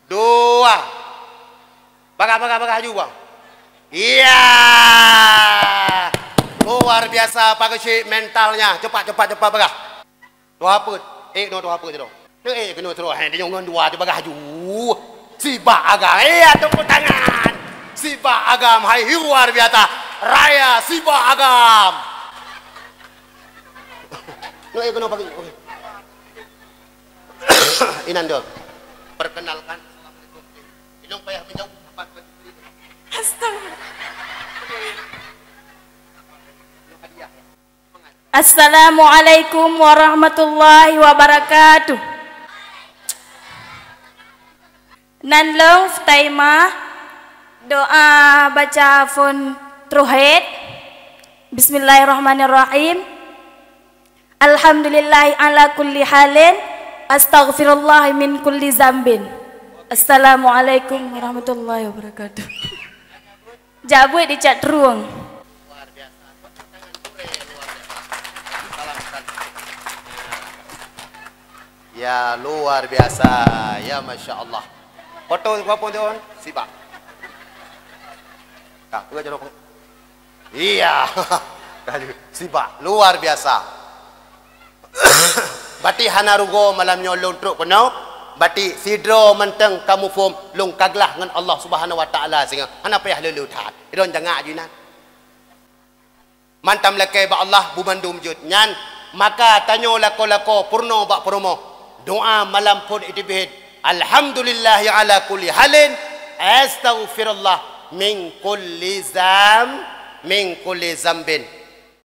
Dua. Bagah, bagah, bagah laju, bang. Iya. Luar biasa, Pak Geuchik, mentalnya. Cepat, cepat, cepat, bagah. Tuha peuet. Ék keunoe tuha peuet sidroe. Ék keunoe sidroe. Hai, tanyoe ngon dua teuh bagah laju. Sibak agam. Iya, tepuk tangan. Sibak agam. Hai, luar biasa. Raya sibak agam. Nyoe ék keunoe pagi. Inan dong. Perkenalkan. Assalamualaikum. Ilong payah menjawab apa tuan. Astaga. Assalamualaikum warahmatullahi wabarakatuh. Nan lôn Futaimah, doa baca phôn troh hét. Bismillahirrahmanirrahim. Alhamdulillahi ala kulli halin, astaghfirullah min kulli zambin. Assalamualaikum warahmatullahi wabarakatuh. Jak buet di cak trueng. Ya, luar biasa. Ya, masya Allah. Foto, foto tu, sibak. Ka, dua jam dua puluh. Iya. Sibak, luar biasa. Berarti hana rugoe malam nyoe lôn trok keunoe. Berarti sidroe mantong ka muphom lôn ka glah ngon Allah Subhanahu wa Taala singoh. Hana payah lé-lé that. Idong jangak ju inan. Mantong lakèe bak Allah bubandum jeuet nyan. Maka tanyoe lakoe-lakoe peurunoe bak peurumoh. Doa malam phôn iteubiet hét. Alhamdulillahi ala kulli halin. Astaghfirullah min kulli zam-, min kulli zambin.